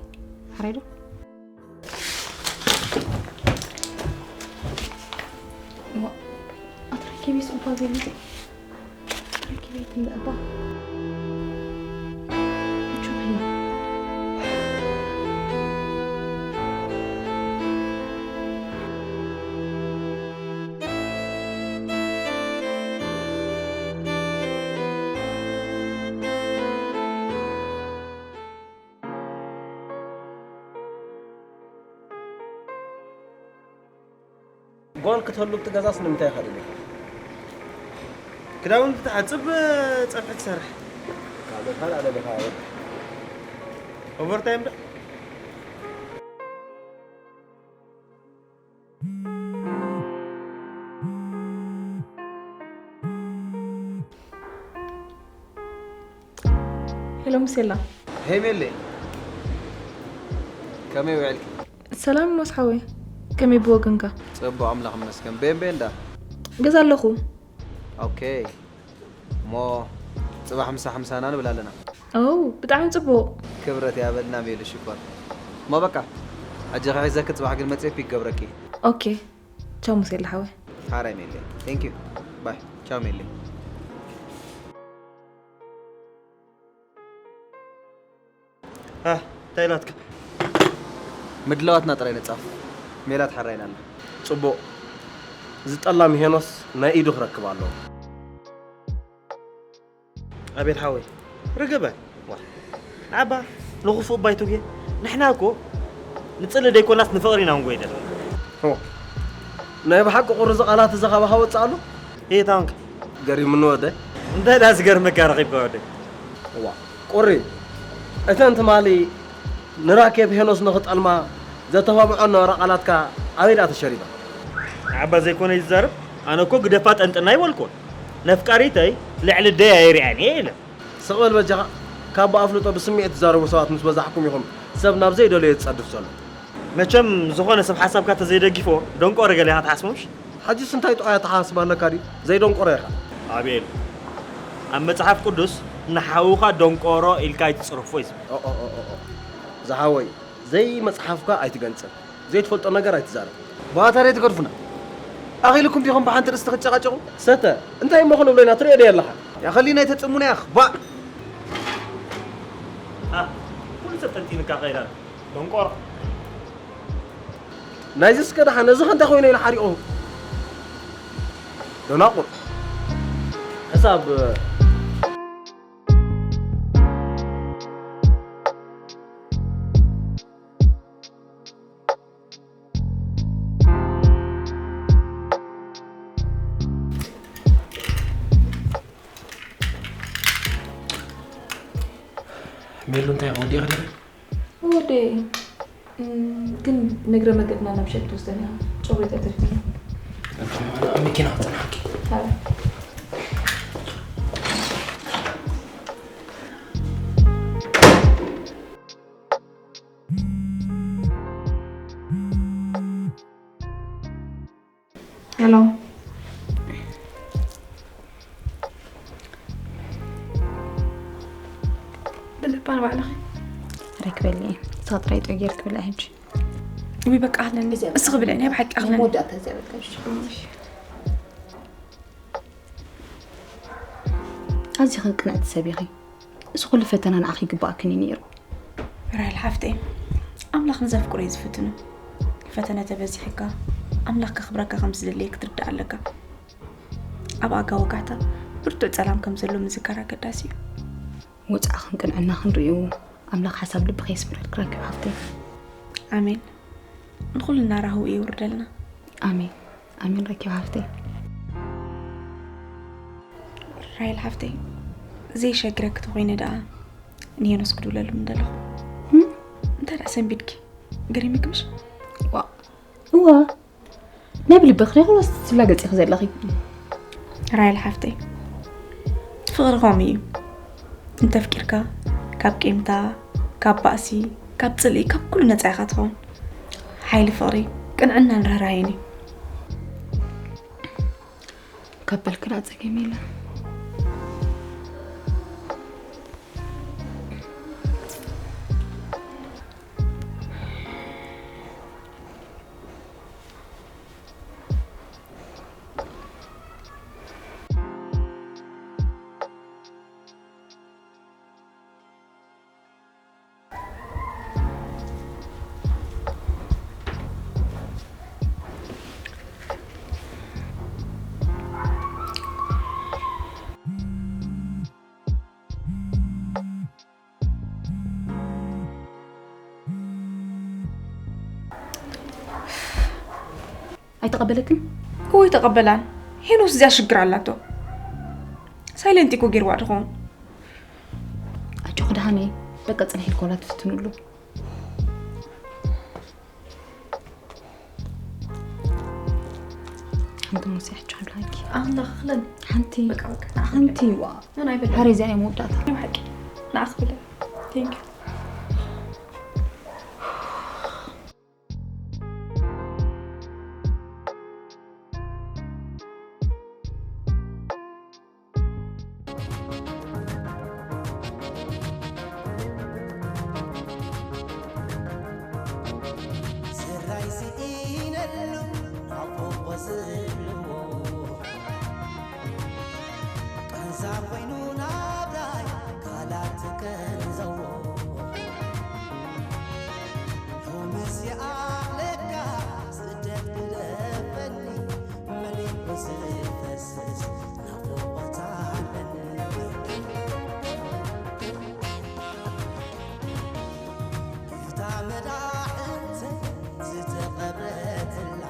ሕራይ ዶ? እሞ ኣትረኪቢ ጽቡቕ ገይሩ። ኣትረኪቢ ትምእባ። ምቹ ኸይሩ። ሞል ክትህሉ ኣብቲ ገዛስ ንምንታይ ኢኻ ደሊኻ? ክዳውንቲ ትሓጽብ፣ ጸብሒ ትሰርሕ። ካልእ ካልእ ኣለኻ። ኦቨርታይም ዶ? ሄሎ ሙሴላ። ሄሜሌ፣ ከመይ ውዕልኪ? ሰላም ሞስ ሓወይ፣ ከመይ ብወገንካ? ጽቡቕ ኣምላኽ ይመስገን። ቤን ቤን ዳ? ገዛ ኣለኹ። ኦኬ። እሞ ጽባሕ ምሳሕ ምሳና ንብል ኣለና። ኦ፣ ብጣዕሚ ጽቡቕ። ክብረት ያበልና ሜሉ ሽኮር። እሞ በቃ፣ ሕጂ ኺሒዘኪ ጽባሕ ግን መጽኤ ፒክ ገብረኪ። ኦኬ። ቻው ሙሴላ ሓወይ። ሓራይ ሜሌ። ቴንክ ዩ። ባይ። ቻው ሜሌ። ሃ፣ እንታይ ናትካ? ምድላዋትና ጥራይ ንጻፍ። ሜላት ሓራይና ኣላ። ጽቡቕ። እዚ ጠላም ሄኖስ ናይ ኢዱ ክረክብ ኣለዎ። ኣቤል ሓወይ፣ ርግበ። ዋ። ዓባ፣ ንኽፉእ ባይ ትጉ። ንሕና እኮ ንጽሊ ደይኮናስ ንፍቕሪ ኢና ንጎይ ዘለና። ሆ። ናይ ብሓቂ ቁሪ እዚ ቃላት እዚ ካባኻ ወጽእ ኣሎ? እየ ታንክ። ገሪሙኒ ወደ። እንታይ ደኣ ዝገርመካ ረኺብካ ወደ? ዋ። ቁሪ፣ እተን ትማሊ ንራኬብ ሄኖስ ንኽጠልማ ዘተባብዖ ነበራ ቃላትካ ኣበይ ደኣ ተሸሪባ? ዓባ ዘይኮነ እዩ ዝዛረብ። ኣነ እኮ ግደፋ ጠንጥና ይበልኩ። ነፍቃሪተይ ልዕሊ ደይ ኣይሪኣን እየ ኢለ። ስቕ በል በጃኻ። ካብ ብኣፍልጦ ብስምዒት ትዛረቡ ሰባት ምስ በዛሕኩም ኢኹም ሰብ ናብ ዘይደለዮ ዝጸድፍ ዘሎ። መቸም ዝኾነ ሰብ ሓሳብካ ተዘይደጊፎ ደንቆረ ገለ ኢኻ ትሓስቦ ምሽ? ሕጅስ እንታይ ጥዑይ ኣተሓሳስባ ኣለካ ድዩ? ዘይደንቆሮ ኢኻ። ኣቤል፣ ኣብ መጽሓፍ ቅዱስ ንሓውኻ ደንቆሮ ኢልካ ኣይትጽረፎ እዩ ዝብል። ኦ፣ ኦ፣ ኦ፣ ኦ፣ ኦ። ዝሓወይ፣ ዘይመጽሓፍካ ኣይትገንጽል። ዘይትፈልጦ ነገር ኣይትዛረብ። ባታ ደይ ትገድፉና። ኣኺልኩም ዲኹም ብሓንቲ ርእስቲ ክትጨቃጨቁ? ሰተ፣ እንታይ እሞ ክንብሎ ኢና? ትሪኦ ዶ ኣለኻ? ያኸሊና ኣይተጽሙና ያኽ። ባእ። ኣ፣ ኩሉ ሰብ ተንቲንካ ከይዳ። ደንቆሮ። ናይዚ እስከ ደሓን፣ እዚ ከ እንታይ ኮይኑ ኢሉ ሓሪቑ? ደናቁር። ሕሳብ ሜሉ እንታይ ኢኻ ወዲእኻ ዲኺ? ወደይ፣ እም፣ ግን ንግረ መገድና ናብ ሸድ ትወስደና ኢኻ። ጨጉሪ ተተኪሉ። ኣብ መኪና ክጸንሓኪ። ሃላ። ሄሎ። ብልባ ንባዕልኺ። ረክበሊ እየ። ንስኻ ጥራይ ጥዑይ ጌርኪ ብልዒ ሕጂ። ውይ በቃ ኣኽለኒ። እስኺ ብልዒ፣ ናይ ብሓቂ ኣኽለኒ። መወዳእታ እዚኣ በቃ፣ እሺ። ኣዚኺ ቅንዕቲ ሰብ ኢኺ። እዚ ኩሉ ፈተና ንዓኺ ይግባኣክን እዩ ነይሩ። ራሄል ሓፍተይ፣ ኣምላኽ ንዘፍቅሮ እዩ ዝፍትኖ። ፈተነ ተበዚሕካ፣ ኣምላኽ ከኽብረካ ከም ዝደለየ ክትርዳእ ኣለካ። ኣብ ኣጋ ወጋሕታ ብርቱዕ ጸላም ከም ዘሎ ምዝካር ኣገዳሲ እዩ። ወጻእኽን ቅንዕናኽን ርእዩ ኣምላኽ ሓሳብ ልብኺ የስምረልኪ ራኪብ ሓፍተይ። ኣሜን። ንኹልና ራህው የውርደልና። ኣሜን። ኣሜን ራኪብ ሓፍተይ። ራሄል ሓፍተይ፣ ዘይሸግረኪ ተኾይነ ደኣ ንሄኖስ ክድውለሉ ምደለኹ። እም? እንታይ ደኣ ሰንቢድኪ? ገሪሙኪ ምሽ? ዋ፣ እዋ። ናይ ብልብኺ ዲኺ ወይስ ትላገጺ ዘለኺ? ራሄል ሓፍተይ፣ ፍቕሪ ከምኡ እዩ። እንተፍቂርካ፣ ካብ ቂምታ፣ ካብ ባእሲ፣ ካብ ጽልኢ፣ ካብ ኩሉ ነጻ ኢኻ ትኸውን። ሓይሊ ፍቕሪ፣ ቅንዕናን ርህራሄን እዩ። ካብ በልክላ ጸገም የለን። ኣይተቐበለክን? ወይ ተቐበላን። ሄኖስ እዚኣ ሽግር ኣላቶ። ሳይለንት እኮ ጌርዋ ድኾን። ኣጆኺ ደሃነይ፣ በቃ ጽንሒ ኢልካ ዋላ ትፍትንሉ። ሓንቲ ሙስያቸው ብላኪ። ኣምላኽ ክለን። ሓንቲ በቃ፣ በቃ። ሓንቲ ዋ። ምን ኣይበላን። ሓሬ እዚኣ ናይ መወዳእታ። ናይ ሓቂ። ንኣኽ ብለ። Thank you። ስራይ ስኢነሉ ናፍቖ ዘለዎ ቃንዛ ኮይኑ ናብራይ ቃላት ትቀንዘዎ ሎምስ ይኣኽለካ ስደት ግደፈኒ መሊኡ ዝፈስስ ናፍቖት ኣለኒ እታ መዳሕንት ዝተቐብረትላ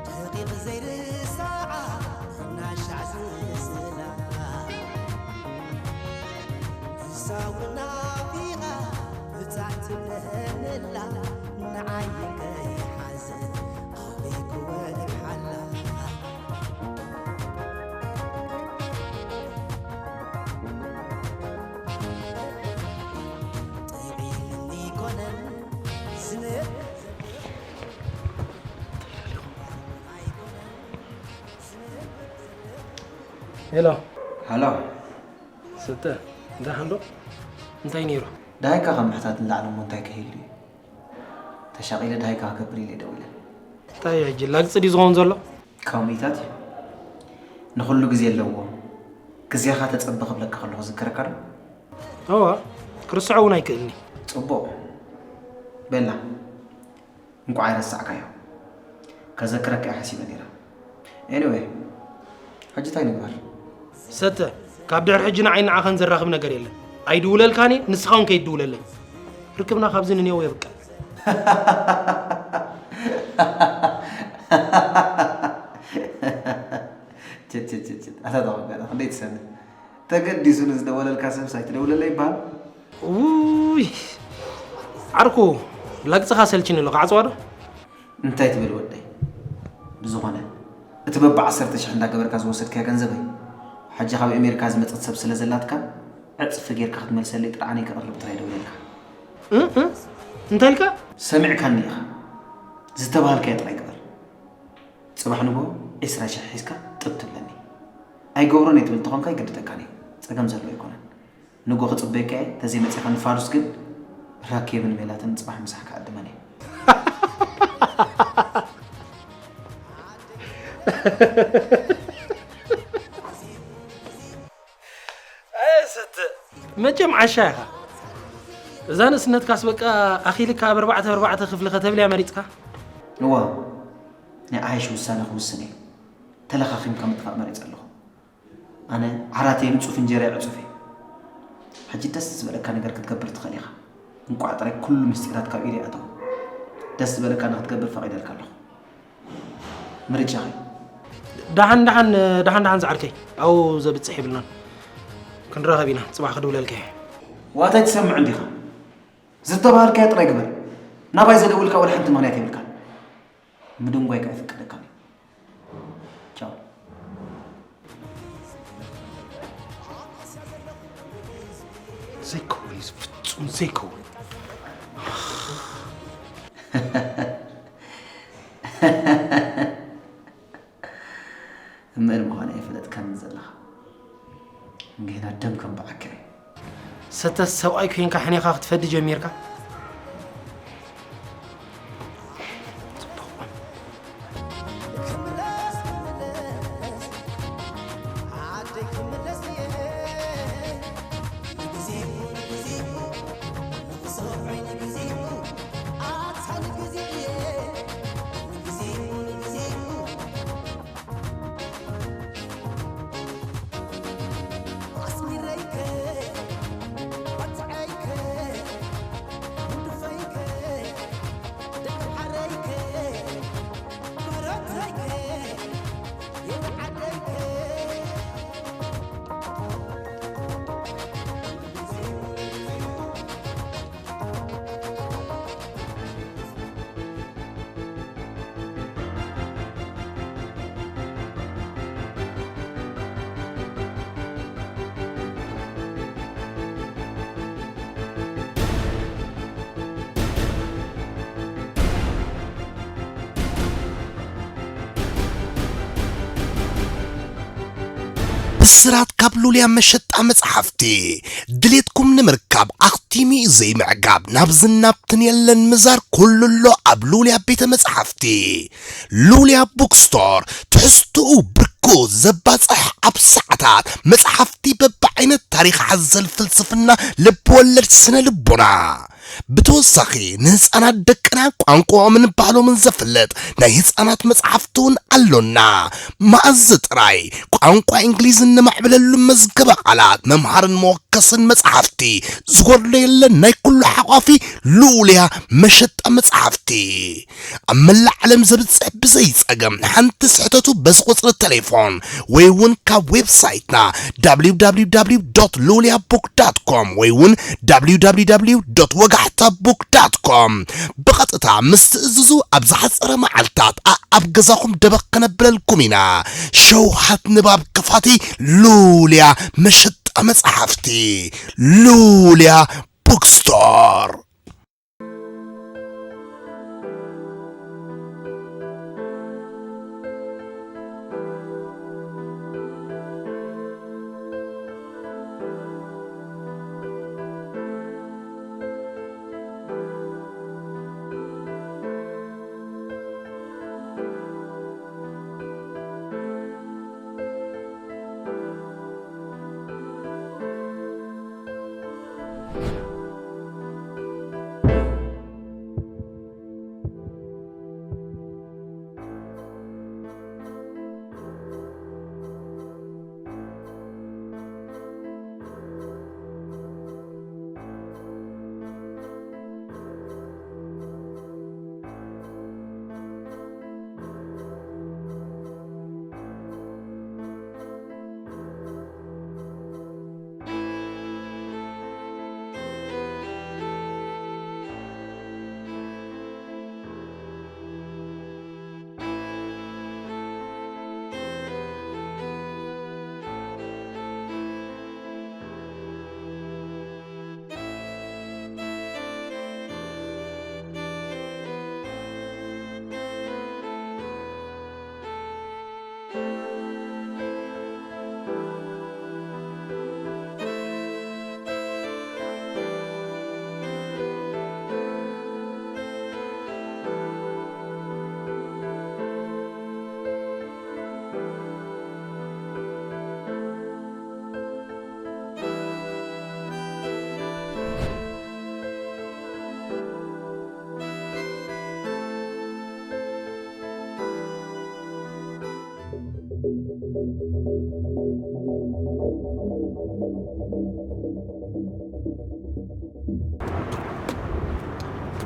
ደቂቕ ዘይርሳዓ እናሻዕ ዝስላ ንሳ እውን ናፊቓ ብጻት ትብለንላ ንዓይ ከይሓዘ ኣበይ ክወድሓላ ጥዒምኒ ኮነን ዝንብ ሄሎ ሃሎ ስተ ደሓን ዶ እንታይ ነይሩ ደሃይካ ካብ ምሕታት ንላዕሊ እሞ እንታይ ከይህሉ እዩ ተሻቒለ ደሃይካ ክገብር ኢለ ደዊለ እንታይ ሕጂ ላግፂ ድዩ ዝኸውን ዘሎ ካብ ምእታት እዩ ንኹሉ ግዜ ኣለዎ ግዜኻ ተጸበ ክብለካ ከለኹ ዝከረካ ዶ እዋ ክርስዖ እውን ኣይክእልኒ ጽቡቕ ቤላ እንቋዕ ኣይረሳዕካዮ ከዘክረካ እየ ሓሲበ ነይረ anyway ሕጂ እንታይ ንግበር ሰተ ካብ ድሕሪ ሕጂ ንዓይ ንዓኸን ዘራኽብ ነገር የለን ኣይድውለልካን እየ ንስኻ እውን ከይድውለለይ ርክብና ካብዚ ንኔው የብቅዕ ኣታ ተቐበለ ክንደይ ትሰምዕ ተገዲሱ ንዝደወለልካ ሰብስ ኣይትደውለለይ ይበሃል ውይ ዓርኩ ላግፅኻ ሰልችኒ ኣሎ ክዓፅዋ ዶ እንታይ ትብል ወደይ ብዝኾነ እቲ በባ ዓሰርተ ሽሕ እንዳገበርካ ዝወሰድካዮ ገንዘበይ ሕጂ ካብ ኣሜሪካ ዝመፀት ሰብ ስለ ዘላትካ ዕፅፊ ጌርካ ክትመልሰለይ ጥርዓነይ ከቕርብ ጥራይ ደውለልካ እንታይ ኢልካ ሰሚዕካኒ ኢኻ ዝተባሃልካዮ ጥራይ ግበር ፅባሕ ንግሆ ዒስራ ሽሕ ሒዝካ ጥብ ትብለኒ ኣይገብሮን እየ ትብል ተኾንካ ይግድደካን እዩ ፀገም ዘለዎ ኣይኮነን ንጎ ክፅበየካ እየ ተዘይመፂኻ ንፋዱስ ግን ራኬብን ሜላትን ፅባሕ ምሳሕ ክዕድመን እየ ሰተ መቸም ዓሻ ኢኻ እዛ ንእስነትካስ በቃ ኣኺልካ ኣብ ኣርባዕተ ኣርባዕተ ክፍሊ ከተብልያ መሪፅካ እዋ ናይ ዓይሽ ውሳነ ክውስን እየ ተለኻኺምካ ምጥፋእ መሪፀ ኣለኹ ኣነ ዓራተይ ንፁፍ እንጀራ ዕፁፍ እየ ሕጂ ደስ ዝበለካ ነገር ክትገብር ትኽእል ኢኻ እንቋዕ ጥራይ ኩሉ ምስጢራት ካብ ኢደይ ኣተው ደስ ዝበለካ ንክትገብር ፈቒደልካ ኣለኹ ምርጫኺ ደሓን ደሓን ደሓን ደሓን ዝዓርከይ ኣብኡ ዘብፅሕ የብልናን ክንራኸብ ኢና ፅባሕ ክድውለልካ እየ ዋታይ ትሰምዕ እንዲኻ ዝተባሃልካዮ ጥራይ ግበር ናባይ ዘደውልካ ወላ ሓንቲ ምኽንያት የብልካን ምድንጓይ ከኣ ይፍቀደካን እዩ ቻው ዘይከውን እዩ ፍጹም ዘይከውን እምእል ምዃነ ኣይፈለጥካን ዘለኻ እንግህና ደም ከም በዓካ እዩ ሰተ ሰብኣይ ኮይንካ ሕኔኻ ክትፈዲ ጀሚርካ ብስራት ካብ ሉልያ መሸጣ መጽሓፍቲ። ድሌትኩም ንምርካብ ኣኽቲሙ እዩ ዘይምዕጋብ። ናብዝን ናብትን የለን ምዛር፣ ኩሉ ኣሎ ኣብ ሉልያ ቤተ መጽሓፍቲ። ሉልያ ቡክስቶር፣ ትሕዝትኡ ብርኩ ዘባጽሕ፣ ኣብ ሰዓታት መጽሓፍቲ በብዓይነት፣ ታሪኽ ሓዘል፣ ፍልስፍና፣ ልብወለድ፣ ስነ ልቦና። ብተወሳኺ ንህፃናት ደቅና ቋንቋኦምን ባህሎምን ዘፍልጥ ናይ ህፃናት መፅሓፍቲ እውን ኣሎና። መኣዝ ጥራይ ቋንቋ እንግሊዝ እነማዕብለሉ መዝገበ ቃላት፣ መምሃርን መወከስን መፅሓፍቲ፣ ዝጎድሎ የለን። ናይ ኩሉ ሓቋፊ ልኡልያ መሸጣ መፅሓፍቲ። ኣብ መላእ ዓለም ዘብጽሕ ብዘይ ጸገም ሓንቲ ስሕተቱ በዚ ቁጽሪ ቴሌፎን ወይ እውን ካብ ዌብሳይትና www.luliabook.com ወይ እውን www.ወጋሕታbook.com ብቐጥታ ምስ ትእዝዙ ኣብ ዝሓጸረ መዓልታት ኣኣብ ገዛኹም ደበኽ ከነብለልኩም ኢና። ሸውሃት ንባብ ክፋቲ ሉልያ መሸጣ መጽሓፍቲ ሉልያ ቡክስቶር።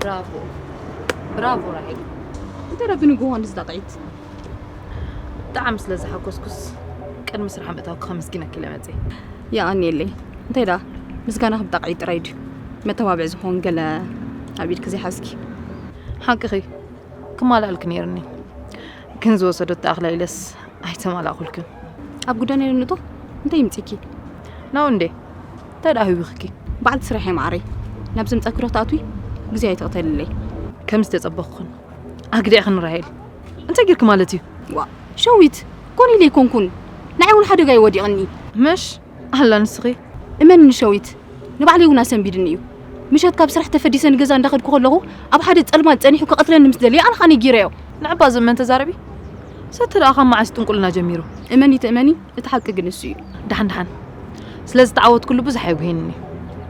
ብራቮ፣ ብራቮ ራሄል። እንተ ረቢ ንግሆ ንዝዳቕዒት። ብጣዕሚ ስለ ዝሓጎስኩስ፣ ቅድሚ ስራሕ ምእታውኪ ከመስግነኪ ኢለ መጽየ። የቐንየለይ። እንታይ ደኣ፣ ምስጋናኺ ብጣቕዒት ጥራይ ድዩ? መተባብዒ ዝኸውን ገለ ኣብ ኢድኪ ዘይሓዝኪ? ሓቅኺ፣ ክማልኣልኪ ነይርኒ። ግን ዝወሰደቶ ኣኽላ ኢለስ ኣይተማላእኩልክን። ኣብ ጉዳይ ናይ ንጦ እንታይ ይምጽኪ? ናው እንዴ? እንታይ ደኣ ህዊኽኪ? በዓልቲ ስራሕ እየ ማዓረይ። ናብ ዘምጻኪ ዶ ክትኣትዊ? ግዜ ኣይተቕተልለይ። ከም ዝተጸበኹኽን ኣግዲዕኽን ራሄል። እንታይ ጌርኪ ማለት እዩ? ዋ፣ ሸዊት፣ ኮነ ኢለ ኣይኮንኩን። ንዓይ እውን ሓደጋ እዩ ወዲቕኒ። መሽ ኣላ ንስኺ? እመንኒ ሸዊት፣ ንባዕለይ እውን ኣሰንቢድኒ እዩ። ምሸት ካብ ስራሕ ተፈዲሰ ንገዛ እንዳኸድኩ ከለኹ፣ ኣብ ሓደ ጸልማት ጸኒሑ ክቐትለኒ ምስ ደለየ፣ ኣነ ኸኣ ነጊረዮ። ንዕባ ዝእመን ተዛረቢ። ሰቲ ደኣ ካብ መዓስ ጥንቁልና ጀሚሩ? እመኒ ትእመኒ፣ እቲ ሓቂ ግን እሱ እዩ። ደሓን ደሓን። ስለ ዝተዓወትኩሉ ብዙሕ ኣየጉህየንን እዩ።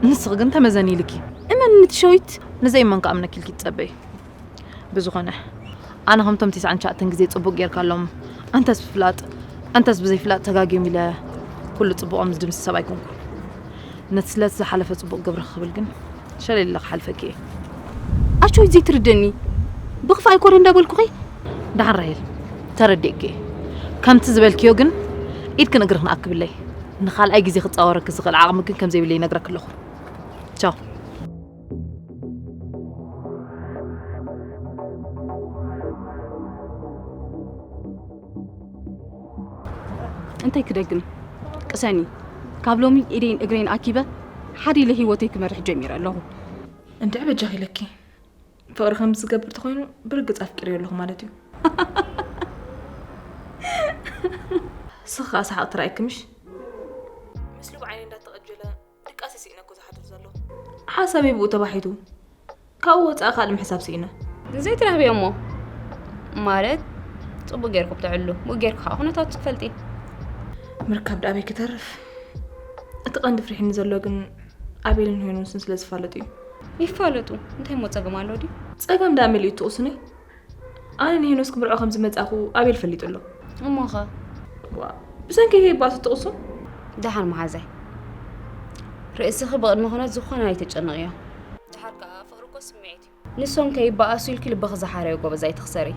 ንስኺ ግን ተመዘኒ ኢልኪ። እመኒ እቲ ሸዊት። ንዘይእመን ክኣምነኪ ኢልኪ ትጸበዪ። ብዝኾነ፣ ኣነ ከምቶም ተስዓን ትሽዓተን ግዜ ጽቡቕ ጌርካሎም፣ ኣንተስ ብፍላጥ፣ ኣንተስ ብዘይፍላጥ ተጋግዮም ኢለ ኩሉ ጽቡቖም ዝድምስስ ሰብ ኣይኮንኩን። ነቲ ስለቲ ዝሓለፈ ጽቡቕ ግብሪ ክብል ግን ሸለል ኢለ ክሓልፈኪ እየ። ኣቾይ ዘይትርደኒ፣ ብኽፋእ ኣይኮነ እንዳበልኩኺ። ደሓን ራሄል፣ ተረዲእኪ እየ። ከምቲ ዝበልክዮ ግን ኢድክን እግርኽን ኣክብለይ። ንኻልኣይ ግዜ ክጻወረኪ ዝኽእል ዓቕሚ ግን ከም ዘይብለይ ይነግረኪ ኣለኹ። ቻው። እንታይ ክደግም? ቅሰኒ። ካብ ሎሚ ኢደይን እግረይን ኣኪበ ሓደ ኢለ ህይወተይ ክመርሕ ጀሚረ ኣለኹ። እንድዒ በጃኺ ኢለኪ። ፍቕሪ ከምዚ ዝገብር ተኾይኑ ብርግጽ ኣፍቂረዮ ኣለኹ ማለት እዩ። ስኺ ከኣ ሰሓቕ ትረኣይኪ ምሽ? ሓሳበይ ብኡ ተባሒቱ። ካብኡ ወፃኢ ካልእ ምሕሳብ ስኢነ። ዘይትረኽብዮ እሞ ማለት ፅቡቅ ጌርኩም ትዕሉ ምኡ ጌርኩ ከዓ ኩነታቱ ትፈልጢ። ምርካብ ደኣበይ ክተርፍ። እቲ ቀንዲ ፍሪሕኒ ዘሎ ግን ኣቤልን ሄኖስን ስለ ዝፋለጡ እዩ። ይፋለጡ እንታይ እሞ ፀገም ኣሎ ድዩ? ፀገም ደኣ መሊኡ ትቕሱኒ። ኣነ ንሄኖስ ክምርዖ ከም ዝመፃኹ ኣቤል ፈሊጡ ኣሎ። እሞኸ? ዋ፣ ብሰንኪ ከይባሱ ትቕሱ። ደሓን መሓዛይ ርእስኺ ብቕድሚ ኩነት ዝኾነ ኣይተጨንቕዮ። ድሓር ከዓ ፍቕሪ እኮ ስምዒት እዩ። ንሶም ከይበኣሱ ኢልኪ ልብኺ ዝሓረዮ ጎበዝ ኣይትኽሰሪ።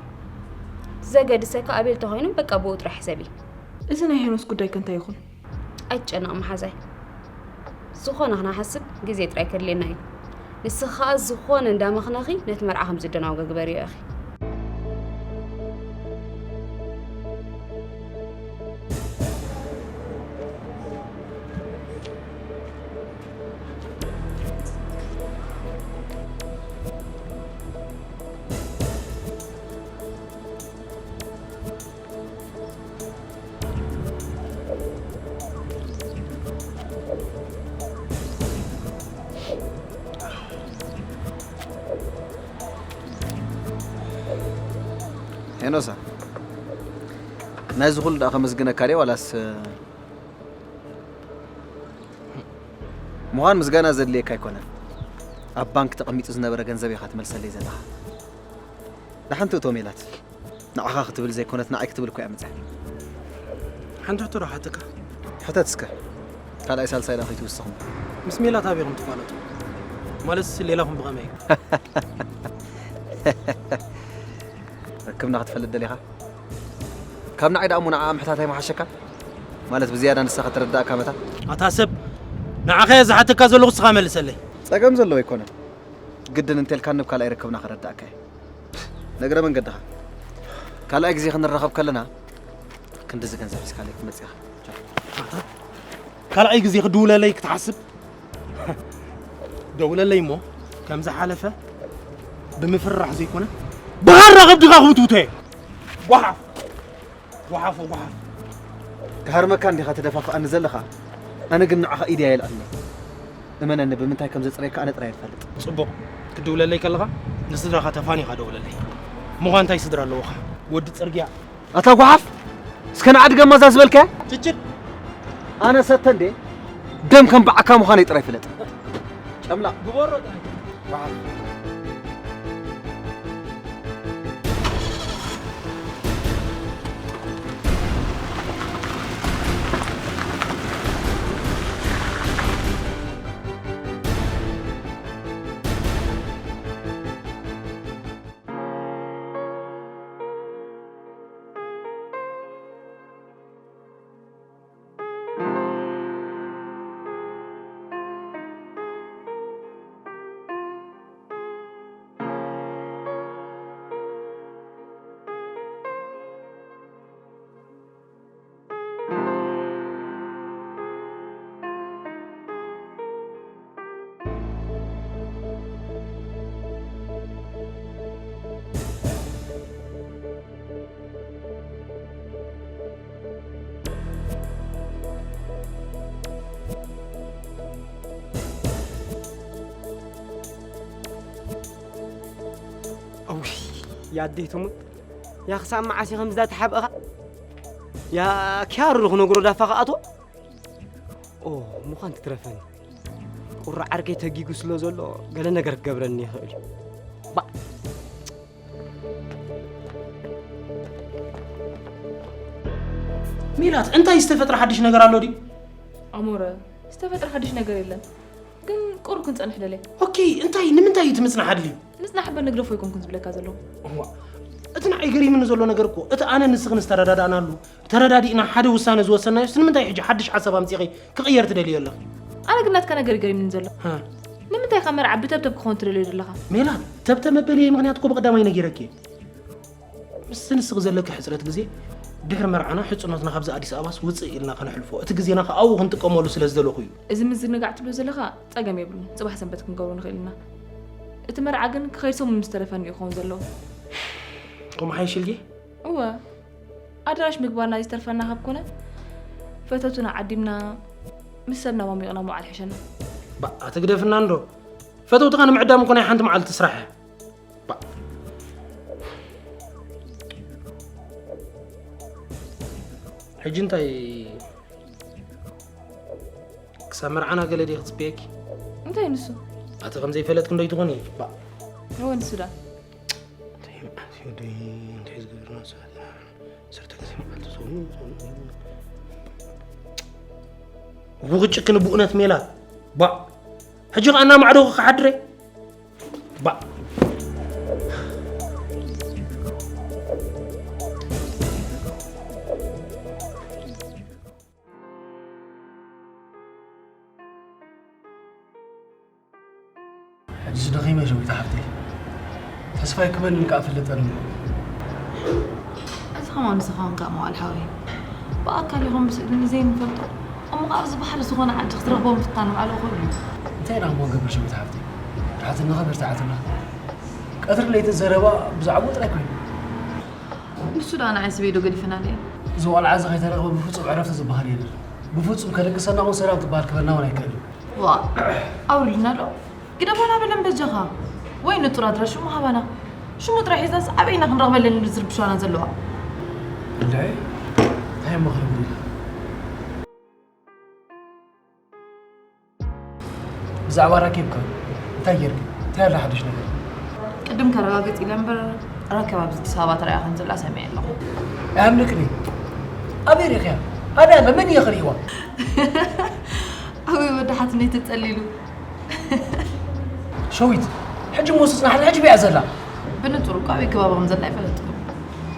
ዘገድሰካ ኣቤል ተኾይኑ በቃ ብኡ ጥራሕ ሕሰቢ። እዚ ናይ ሄኖስ ጉዳይ ከ እንታይ ይኹን? ኣይትጨነቕ መሓዛይ። ዝኾነ ክነሓስብ ግዜ ጥራይ ከድልየና እዩ። ንስኺ ከዓ ዝኾነ እንዳመኽነኺ ነቲ መርዓ ከም ዝደናጎ ግበርዮ ኢኺ። ሄኖሳ፣ ናይዚ ኩሉ ደኣ ከመስግነካ ድየ ዋላስ? ምዃን ምስጋና ዘድልየካ ኣይኮነን። ኣብ ባንክ ተቐሚጡ ዝነበረ ገንዘብ ኢኻ ትመልሰለይ ዘለኻ። ደሓን ትእቶ ሜላት። ንዓኻ ክትብል ዘይኮነት ንዓይ ክትብል እኮ እያ መፅያ። ሓንቲ ሕቶ ዶ ሓተካ? ሕተት እስከ። ካልኣይ ሳልሳይ ዳ ከይትውስኹም። ምስ ሜላት ኣበይ ኢኹም ትፋለጡ? ማለትስ ሌላኹም ብኸመይ እዩ? ርክብና ክትፈልጥ ደሊኻ? ካብ ንዓይ ደኣ እሞ ንዓኣ ምሕታት ኣይምሓሸካን? ማለት ብዝያዳ ንሳ ከተረድኣካ መታ? ኣታ ሰብ ንዓኻ እየ ዝሓተካ ዘለኹ እስኻ መልሰለይ። ጸገም ዘለዎ ኣይኮነን። ግድን እንተልካ ንብ ካልኣይ ርክብና ከረድኣካ እየ። ንእግረ መንገድኻ ካልኣይ ግዜ ክንራኸብ ከለና ክንድዚ ገንዘብ ሒዝካለይ ክትመጽእ ኢኻ። ኣታ ካልኣይ ግዜ ክድውለለይ ክትሓስብ ደውለለይ እሞ ከም ዝሓለፈ ብምፍርራሕ ዘይኮነ ብኻራ ከብድኻ ክብትውቶ እየ። ጓሓፍ ጓሓፎ ጓሓፍ። ክሃርመካ እንዲኻ ትደፋፍኣኒ ዘለኻ፣ ኣነ ግን ንዓኻ ኢደይ ኣየልዕልን'የ። እመነኒ፣ ብምንታይ ከም ዘጽርየካ ኣነ ጥራይ እየ ዝፈልጥ። ጽቡቕ፣ ክትድውለለይ ከለኻ ንስድራኻ ተፋኒኻ ደውለለይ። እሞ እንታይ ስድራ ኣለውኻ? ወዲ ጽርግያ። ኣታ ጓሓፍ፣ እስከ ንዓ ድገማ እዛ ዝበልካያ። ትችል። ኣነ ሰተ እንዴ ደም ከም በዓካ ምዃነይ ጥራይ ፍለጥ። ጨምላቕ። ግበሮ ጥራይ። ጓሓፍ። እውይ ያደይ ትሙት ያ ክሳብ መዓስ ኢኸም ዝዛ ተሓብእኻ ያ ኪያሩ ዶ ክነግሮ ዳፋ ክኣቶ ኦ ምዃን ትትረፈኒ ቁራ ዓርከይ ተጊጉ ስለ ዘሎ ገለ ነገር ክገብረኒ ይኽእል እዩ ባ ሜላት እንታይ ዝተፈጥረ ሓድሽ ነገር ኣሎ ድዩ? ኣሞረ ዝተፈጥረ ሓድሽ ነገር የለን ግን ቁሩብ ክንጸንሕ ደልየ። ኦኬ እንታይ ንምንታይ እዩ እቲ ምጽናሕ ኣድልዩ? ምጽናሕ እበር ንግደፎ ኣይኮንኩን ዝብለካ ዘለኹ። እዋ እቲ ንዓይ ገሪምኒ ዘሎ ነገር እኮ እቲ ኣነ ንስኽን ዝተረዳዳእናሉ ተረዳዲእና ሓደ ውሳነ ዝወሰንናዮስ ንምንታይ ሕጂ ሓድሽ ሓሳብ ኣምጺኺ ክቕየር ትደልዮ ኣለኺ? ኣነ ግን ናትካ ነገር እዩ ገሪምኒ ዘሎ። ሃ ንምንታይ ካብ መርዓ ብተብተብ ክኸውን ትደልዮ ዘለኻ? ሜላት ተብተብ መበልየይ ምኽንያት እኮ ብቐዳማይ ነጊረኪ እየ። ምስቲ ንስኺ ዘለኪ ሕጽረት ግዜ ድሕሪ መርዓና ሕጽኖትና ካብዛ ኣዲስ ኣበባስ ውጽእ ኢልና ከነሕልፎ እቲ ግዜና ከኣ ኣብኡ ክንጥቀመሉ ስለ ዝደለኹ እዩ። እዚ ምዝንጋዕ ትብሎ ዘለኻ ጸገም የብሉን ጽባሕ ሰንበት ክንገብሮ ንኽእል ኢና። እቲ መርዓ ግን ክኸይድ ሰሙን ምስ ተረፈኒ እዩ ክኸውን ዘለዎ። ከምኡ ሓይሽ ኢልኪ? እወ ኣዳራሽ ምግባርና ዝተርፈና ካብ ኮነ ፈተቱና ዓዲምና ምስ ሰብና ሞሚቕና ምውዓል ይሕሸና። ባእ ትግደፍና እንዶ ፈተውትኻ ንምዕዳም እኮ ናይ ሓንቲ መዓልቲ ስራሕ እያ። ባ- ሕጂ እንታይ ክሳብ መርዓና ገለ ድየ ክጽበየኪ? እንታይ ንሱ? ኣቲ ከም ዘይፈለጥኪ እንዶ ይትኾኒ? ባ- እወ ንሱ ዳ? እንታይ መዓት እዩ ደይ እንታይ ዝገብርና ሰባት ኢና? ሰርተ ግዜ መዓልቲ ዞኑ ዞኑ ዞኑ። ውግጭ ክን ብእውነት ሜላት። ባ- ሕጂ ኸኣ እናማዕደኹ ክሓድረ? ባ- ሕጂ ደኺመ ሸዊት ሓፍተይ። ተስፋ ይክበንን ከኣ ፍለጠኒ። እዚ ከማን ንስኻ ውን ከኣ መዋል ሓወይ። ብኣካል ይኹን ብስእሊ ንዘይንፈልጦ እሞ ከኣ ኣብዚ ባሕሪ ዝኾነ ዓዲ ክትረኽቦ ምፍታን ባዕሉ እኹል እዩ። እንታይ ኢና እሞ ንገብር ሸዊት ሓፍተይ? ድሓትና ኸ በርትዓትና። ቀትርን ለይትን ዘረባ ብዛዕባኡ ጥራይ ኮይኑ። ንሱ ደኣ ንዓይ ስበይ ዶ ገዲፈናኒ እየ? እዚ ቆልዓ እዚ ከይተረኽበ ብፍጹም ዕረፍቲ ዝበሃል የለን። ብፍጹም ከደቅሰና እውን ሰላም ትበሃል ክበና እውን ኣይክእልን። ዋ ኣውርድና ዶ ግደፎና በለን በጃኻ። ወይ ንጡር ኣድራሽኡ ምሃባና። ሽሙ ጥራይ ሒዝናስ ኣበይ ኢና ክንረኽበለን ዝርብሻና ዘለዋ? እንድዒ እንታይ እሞ ክነግር ኢለ። ብዛዕባ ራኬብ ከ እንታይ ጌርኪ? እንታይ ኣሎ ሓድሽ ነገር? ቅድም ከረጋግጽ ኢለ እምበር ራኬብ ኣብዚ ኣዲስ ኣበባ ተራእያ ከም ዘላ ሰሚዐ ኣለኹ። ኣያምልክኒ። ኣበይ ርኢኽያ? ኣበይ ኣላ? መን እየ ክርእይዋ? ኣበይ ወዲ ሓትነይ ተጸሊሉ። ሸዊት፣ ሕጂ እሞ ስጽና ሓድሪ ሕጂ በያ ዘላ። ብንጹር እኮ ኣበይ ከባቢ ከም ዘላ ኣይፈለጥኩን።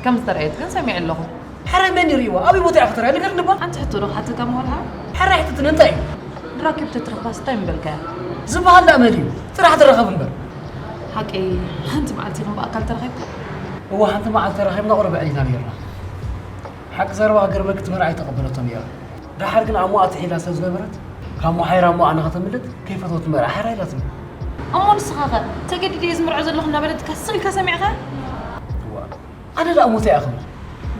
ከም ዝተረኣየት ግን ሰሚዐ ኣለኹ። ሓራይ መን ይርእይዋ? ኣበይ ቦታ እያ ክትረኣ? ንገርኒ እባ። ሓንቲ ሕቶ ዶ ክሓተካ መዋል ሓወይ? ሓራይ ሕተትኒ እንታይ እዩ? ንራኪብ ተትረኽባስ እንታይ ምበልካያ? ዝበሃል ደኣ መን እዩ? ጥራሕ ትራኸብ እምበር። ሓቀይ ሓንቲ መዓልቲ ኢኹም ብኣካል ተራኺብኩም? እወ ሓንቲ መዓልቲ ተራኺብና ቁሩብ ኣዕሊልና ነይርና። ሓቂ ዘረባ ክገርመኪ እቲ መርዓ ኣይተቐበለቶን ነይራ። ደሓር ግን ኣሞኣ ትሒላ ስለ ዝነበረት ካብ ሞሓይራ ኣሞኣ ንኸተምልጥ ከይፈተወት መርዓ ሓራ ኢላትኒ። እሞ ንስኻ ኸ ተገዲደ እየ ዝምርዖ ዘለኹ እናበለትካ ስቕ ኢልካ ሰሚዕካ? እዋ ኣነ ደኣ ሞተ እያ ክብል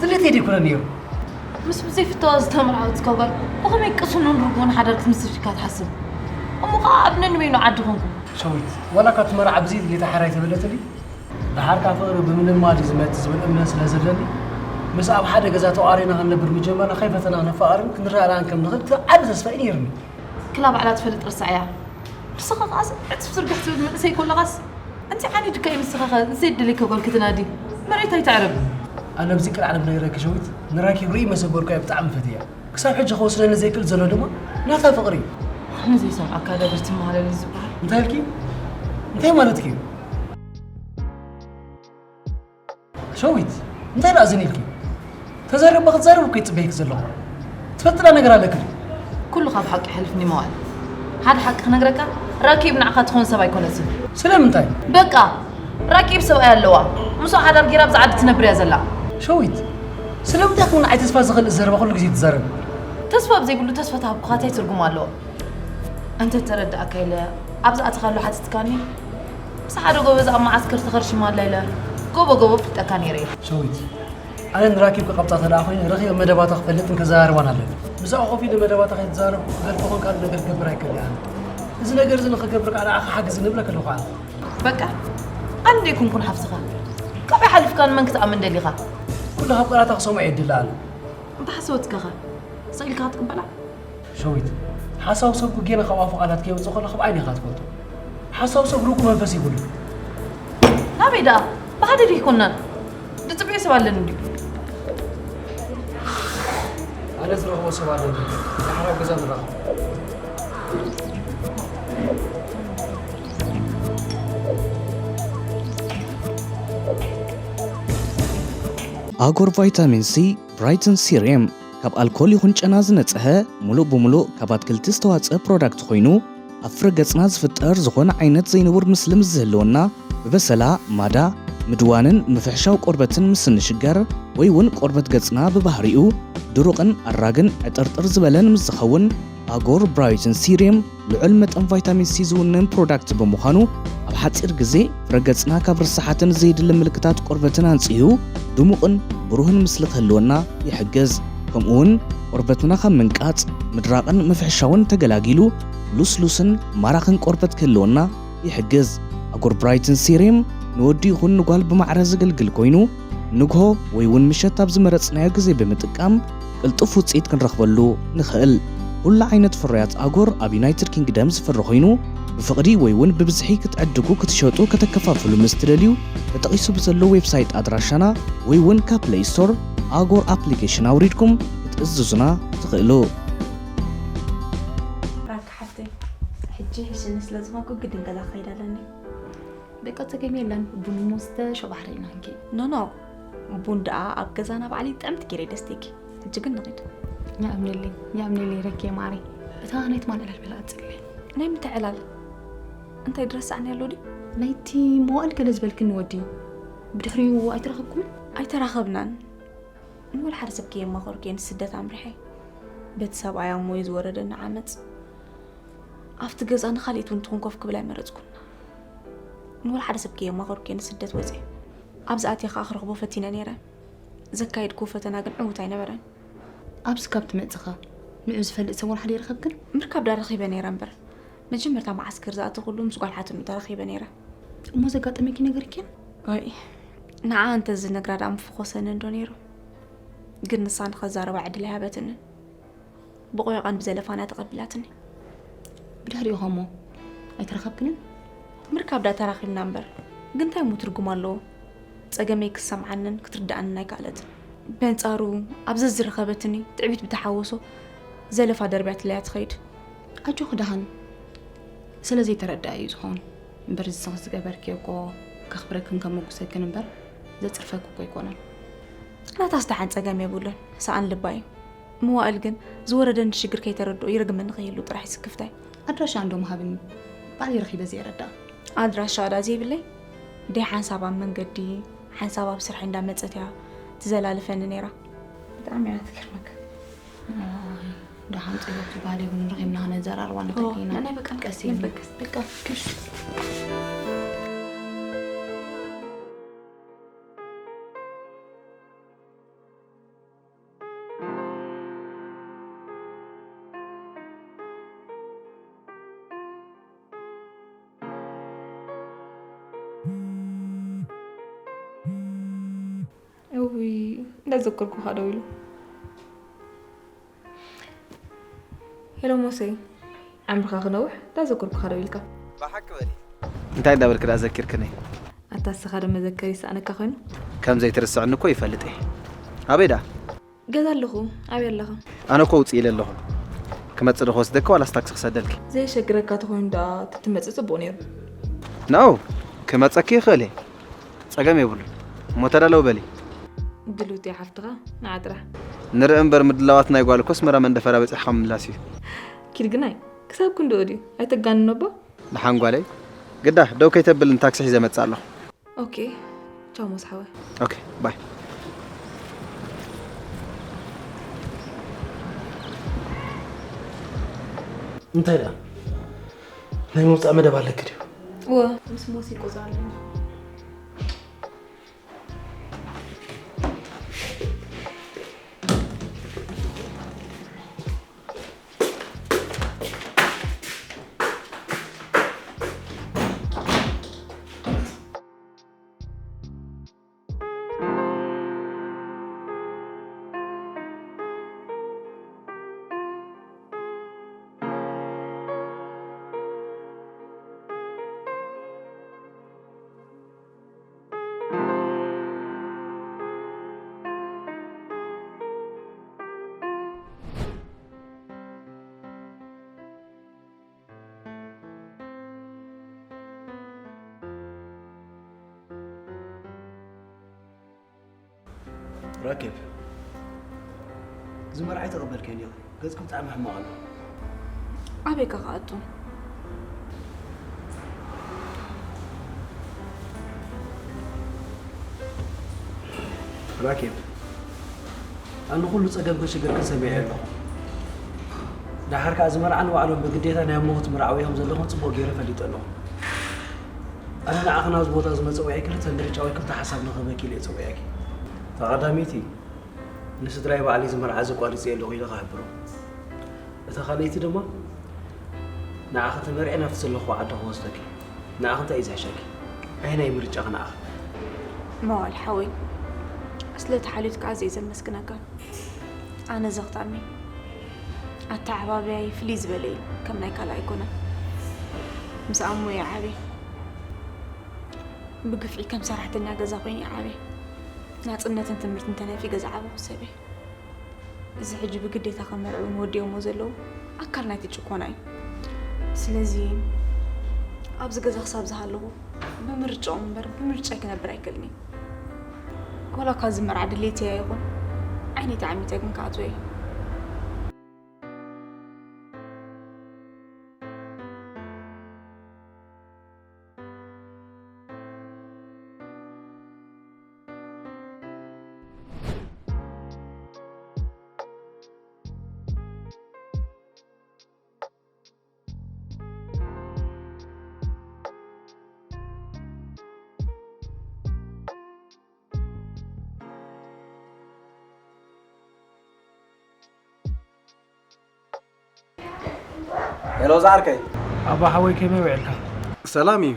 ድሌተይ ደይኮነ ነይሩ። ምስ ብዘይፍተዋ ዝተመርዓወት ጓል ብኸመይ ቅሱንን ርጉእን ሓዳር ክትምስርት ኢልካ ትሓስብ? እሞ ኸዓ ኣብ ነንበይኑ ዓዲ ኾንኩም። ሸዊት ዋላ ካብቲ መርዓ ብዘይ ድሌታ ሓራ ኣይተበለትልይ። ደሓር ከኣ ፍቕሪ ብምልማድ እዩ ዝመጽእ ዝብል እምነት ስለ ዘለኒ፣ ምስ ኣብ ሓደ ገዛ ተዋሪና ክንነብር ምጀመርና ከይፈተና ክንፋቐርን ክንረኣረኣን ከም ንኽእል ዓቢ ተስፋ እዩ ነይርኒ። ክላ ባዕላ ትፈልጥ ርሳዕ እያ። ንስኻ ከኣስ ዕጽፍ ዝርግሕ ትብል መንእሰይ ከለኻስ፣ ኣንቲ ዓኒድካ እዩ ንስኻ ከ ዘይደለይካ ጓል ክትናዲ? መሬት ኣይትዕረብ። ኣነ ኣብዚ ቅርዓለም ነይረኪ ሸዊት፣ ንራኪብ ርእይ መሰበርኳ እየ ብጣዕሚ ፈትያ። ክሳብ ሕጂ ክወስደኒ ዘይክእል ዘሎ ድማ ናታ ፍቕሪ እዩ። ንዘይሰምዓካ ደብር ትመሃለል እዩ ዝበሃል። እንታይ ኢልኪ? እንታይ ማለትኪ እዩ? ሸዊት፣ እንታይ ደኣ ዝን ኢልኪ? ተዘርበ ክትዛረብ እኮ ይጽበይኪ ዘለኹ። ትፈልጥና ነገር ኣለኪ ድዩ? ኩሉ ካብ ሓቂ ይሓልፍ ኒ መዋል። ሓደ ሓቂ ክነግረካ፣ ራኪብ ንዓኻ ትኾን ሰብ ኣይኮነትን። ስለምንታይ? በቃ፣ ራኪብ ሰብኣይ ኣለዋ። ምስኡ ሓዳር ጌራ ኣብዚ ዓዲ ትነብር እያ ዘላ። ሸዊት፣ ስለምንታይ ኮን ንዓይ ተስፋ ዝኸልእ ዘረባ ኩሉ ግዜ ትዛረብ? ተስፋ ኣብ ዘይብሉ ተስፋ ተሃብኩኻ እንታይ ትርጉም ኣለዎ? እንተ ተረዳእካ ኢለ ኣብዚ ኣተኻሉ ሓቲትካኒ፣ ምስ ሓደ ጎበዝ ኣብ መዓስከር ተኸርሽማ ኣላ ኢለ ጎቦ ጎቦ ፍልጠካ ነይረ እየ። ሸዊት፣ ኣነ ንራኪብ ክቐብጻ ተደኣ ኮይነ ረኺበ መደባታ ክፈልጥን ከዘራርባን ኣለኒ። ምስኣ ኮፍ ኢለ መደባታ ከይተዛረብኩ ክገድፎ ኮን ካልእ ነገር ክገብር ኣይክእል እየ ኣነ። እዚ ነገር እዚ ንኽገብር ከዓ ንዓኻ ሓግዝ ንብለካ ኣለኹ ኣነ። በቃ፣ ኣነ ደይኮንኩን ሓፍትኻ። ካበይ ሓሊፍካ ንመን ክትኣምን ደሊኻ? ኩሉ ካብ ቃላታ ክሰምዖ እየ ድለ ኣነ። እንተ ሓሰወትካ ኸ? ስቕ ኢልካ ክትቅበላ? ሸዊት፣ ሓሳዊ ሰብ ጌና ካብ ኣፉ ቃላት ከየውፅእ ከሎ ካብ ዓይኒ ኢኻ ትፈልጦ። ሓሳዊ ሰብ ርቁ መንፈስ ይብሉ። ናበይ ደኣ? ብሓደ ድዩ ይኮናን? ድፅብዮ ሰብ ኣለኒ እንድዩ። ኣነ ዝረኽቦ ሰብ ኣለኒ። ዳሕራብ ገዛ ንራኸብ። ኣጎር ቫይታሚን ሲ ብራይትን ሲሪየም ካብ ኣልኮል ይኹን ጨና ዝነጽሀ፣ ሙሉእ ብሙሉእ ካብ ኣትክልቲ ዝተዋጽአ ፕሮዳክት ኮይኑ፣ ኣብ ፍረ ገጽና ዝፍጠር ዝኾነ ዓይነት ዘይንቡር ምስሊ ምስ ዝህልወና፣ ብበሰላ፣ ማዳ፣ ምድዋንን ምፍሕሻው ቆርበትን ምስ እንሽገር፣ ወይ እውን ቆርበት ገጽና ብባህሪኡ ድሩቕን ኣራግን ዕጥርጥር ዝበለን ምስ ዝኸውን፣ ኣጎር ብራይትን ሲሪየም ልዑል መጠን ቫይታሚን ሲ ዝውንን ፕሮዳክት ብምዃኑ፣ ኣብ ሓጺር ግዜ ፍረ ገጽና ካብ ርሳሓትን ዘየድሊ ምልክታት ቆርበትን ኣንጽሁ ድሙቕን ብሩህን ምስሊ ክህልወና ይሕግዝ። ከምኡውን ቆርበትና ካብ ምንቃጽ፣ ምድራቕን ምፍሕሻውን ተገላጊሉ ልስሉስን ማራኽን ቆርበት ክህልወና ይሕግዝ። ኣጎር ብራይትን ሲሬም ንወዲ ይኹን ንጓል ብማዕረ ዘገልግል ኮይኑ፣ ንግሆ ወይ እውን ምሸት ኣብ ዝመረጽናዮ ግዜ ብምጥቃም ቅልጡፍ ውጽኢት ክንረኽበሉ ንኽእል። ኩሉ ዓይነት ፍርያት ኣጎር ኣብ ዩናይትድ ኪንግደም ዝፍረ ኮይኑ፣ ብፍቕዲ ወይ እውን ብብዝሒ ክትዕድጉ፣ ክትሸጡ፣ ከተከፋፍሉ ምስ ትደልዩ፣ ተጠቒሱ ብዘሎ ዌብሳይት ኣድራሻና ወይ እውን ካብ ፕለይ ስቶር ኣጎር ኣፕሊኬሽን ኣውሪድኩም ክትእዝዙና ትኽእሉ። ራኪ ሓፍተይ፣ ሕጂ ሕሽኒ ስለ ዝኾንኩ ግድን ገዛ ክኸይድ ኣለኒ። በቃ ጸገም የለን፣ ቡን መስተ ሸባሕሪ ኢና እንኪ። ኖ፣ ኖ፣ ቡን ደኣ ኣብ ገዛና ባዕሊ ጥዕምቲ ገይረ ደስትኪ። ሕጂ ግን ንኺድ። ያእምንልኝ፣ ያእምንልኝ ረኬ ማሪ። እታ ናይ ትማል ዕላል በላ ቀጽልለይ። ናይ ምንታይ ዕላል? እንታይ ድረሳዕኒ ኣሎ ድዩ? ናይቲ መዋእል ገለ ዝበልክኒ ወዲ። ብድሕሪኡ ኣይተራኸብኩምን? ኣይተራኸብናን። ንወላ ሓደ ሰብ ከየማኸርኩ እየ ንስደት ኣምሪሐ። በቲ ሰብኣይ ኣብ ሞዩ ዝወረደኒ ዓመጽ፣ ኣብቲ ገዛ ንኻልኢት እውን ትኹን ኮፍ ክብል ኣይመረጽኩን። ንወላ ሓደ ሰብ ከየማኸርኩ እየ ንስደት ወጺአ። ኣብዚ ኣትየ ከኣ ክረኽቦ ፈቲነ ነይረ። ዘካየድኩዎ ፈተና ግን ዕዉት ኣይነበረን። ኣብዚ ካብ ትመጽኻ ንዑ ዝፈልጥ ሰብ ወላ ሓደ ይረኸብክን? ምርካብ ዳ ረኺበ ነይረ እምበር፣ መጀመርታ መዓስከር ዝኣተኹሉ ምስ ጓል ሓትኑ ተራኺበ ነይረ። እሞ ዘጋጠመኪ ነገር ከ? ወይ፣ ንዓ እንተ ዝነግራ ደኣ ምፈኾሰኒ እንዶ ነይሩ። ግን ንሳ ንኸዛረባ ዕድል ኣይሃበትንን። ብቆይቓን ብዘለፋና ተቐቢላትኒ። ብድሕሪኡ ኸሞ ኣይተራኸብክንን? ምርካብ ዳ ተራኺብና እምበር፣ ግን እንታይ እሞ ትርጉም ኣለዎ? ጸገመይ ክትሰምዓንን ክትርድኣንን ኣይከኣለትን። በንጻሩ፣ ኣብ ዘዝረኸበትኒ ትዕቢት ብተሓወሶ ዘለፋ ደርብያትለያ ትኸይድ። ኣጆኺ ደሓን ስለ ዘይተረድኣ እዩ ዝኸውን። እምበር ንስኺ ዝገበርክዮ እኮ ከኽብረክን ከመጉሰክን እምበር ዘጽርፈኪ እኮ ኣይኮነን። ናታስ ደሓን ጸገም የብሉን፣ ሰኣን ልባ እዩ። መዋእል ግን ዝወረደኒ ሽግር ከይተረድኦ ይረግመኒ ከይህሉ ጥራሕ እዩ ስክፍታይ። ኣድራሻ እንዶ ምሃብኒ፣ ባዕለይ ረኺበ ዘየረድኣ። ኣድራሻ ዳ ዘይብለይ? ደይ ሓንሳብ ኣብ መንገዲ፣ ሓንሳብ ኣብ ስራሕ እንዳመጸት እያ ትዘላልፈኒ ነይራ። ብጣዕሚ እያ ትገርመካ። ኣይ፣ ደሓን ጽቡቕ ትበሃል ይኹን፣ ረኺብና ክነዘራርባ ንኽእል ኢና። ናይ በቃ ቀስ ኢልና። በቃ። በቃ። እውይ፣ እንዳዘከርኩኻ ደው ኢሉ። ሄሎ ሞሰይ፣ ዕምርኻ ክነውሕ፣ እንዳዘከርኩኻ ደው ኢልካ። ብሓቂ በሊ። እንታይ እንዳበልክ ደኣ ዘኪርክኒ? ኣታ እስኻ ዶ መዘከሪ ይሰኣነካ ኮይኑ? ከም ዘይትርስዕኒ እኮ ይፈልጥ እየ። ኣበይ ደኣ? ገዛ ኣለኹ። ኣበይ ኣለኻ? ኣነ እኮ ውፅእ ኢለ ኣለኹ። ክመፅእ ዶ ክወስደኪ ዋላስ ታክሲ ክሰደልኪ? ዘየሸግረካ ተኾይኑ ደኣ ተትመፅእ ፅቡቕ ነይሩ። ናው፣ ክመፀኪ ይኽእል እየ። ጸገም የብሉን። እሞ ተዳለው በሊ። ድሉት እያ ሓፍትኻ፣ ንዓ ጥራሕ። ንርኢ እምበር ምድላዋት ናይ ጓል እኮ ኣስመራ መንደፈራ በጺሕካ ምምላስ እዩ። ኪድ ግናይ፣ ክሳብ ክንድኡ ድዩ? ኣይተጋንኖ እባ። ደሓን ጓለይ። ግዳ ደው ከይተብልን ታክሲ ሒዘ መጽእ ኣለኹ። ኦኬ፣ ቻው ሞስ ሓወይ። ኦኬ፣ ባይ። እንታይ ደኣ? ናይ ምውጻእ መደብ ኣለኪ ድዩ? እወ፣ ምስ ሞስ ይቆጽር ኣለና። ራኬብ፣ እዚ መርዓ ኣይተቐበልክዮን ኢኺ። ገጽኪ ብጣዕሚ ሕማቕ ኣሎ። ኣበይ ከ ክኣቱ? ራኬብ፣ ኣነ ኩሉ ጸገምክን ሽግርክን ሰሚዐ ኣለኹ። ደሓር ከኣ እዚ መርዓ ንባዕሎም ብግዴታ ናይ ኣሞኹት ምርዓው ኢኹም ዘለኹም ጽቡቕ ገይረ ፈሊጠ ኣለኹ። ኣነ ንዓኺ ናብዚ ቦታ ዝመጸ ውዒ ክልተ ምርጫ ወይ ክልተ ሓሳብ ንኽህበኪ ኢለ እየ ጸዊዐኪ። እታ ቀዳመይቲ፣ ንስድራይ ባዕለይ እዚ መርዓ ዘቋርጽ እየ ኣለኹ ኢለ ክሕብሮም። እታ ካልኣይቲ ድማ፣ ንዓኺ ተመርዒ ናብቲ ዘለኽዎ ዓዲ ክወስደኪ። ንኣኺ እንታይ እዩ ዘሕሸኪ? ኣየናይ ምርጫኺ ንኣኺ? መዋል ሓወይ፣ ስለቲ ሓልዮትካ ኣዝየ ዘመስግነካ። ኣነ ዘኽታሚ ኣተዓባብያይ ፍልይ ዝበለ እዩ፣ ከም ናይ ካልእ ኣይኮነን። ምስ ኣሞ እየ ዓብየ። ብግፍዒ ከም ሰራሕተኛ ገዛ ኮይነ እየ ዓብየ። ናፅነትን ትምህርትን ተነፊገ ዝዓበኹ ሰብ እየ። እዚ ሕጂ ብግዴታ ከም መርዕውን ወዲኦሞ ዘለዉ ኣካል ናይቲ ጭቆና እዩ። ስለዚ ኣብዚ ገዛ ክሳብ ዝሃለኹ ብምርጫኦም እምበር ብምርጫይ ክነብር ኣይክእልን እየ። ዋላ እኳ እዚ መርዓ ድሌተይ ኣይኹን ዓይነይ ተዓሚተ ግን ክኣትዎ እየ። ሄሎ ዝዓርከይ። ኣባ ሓወይ ከመይ ውዒልካ? ሰላም እዩ።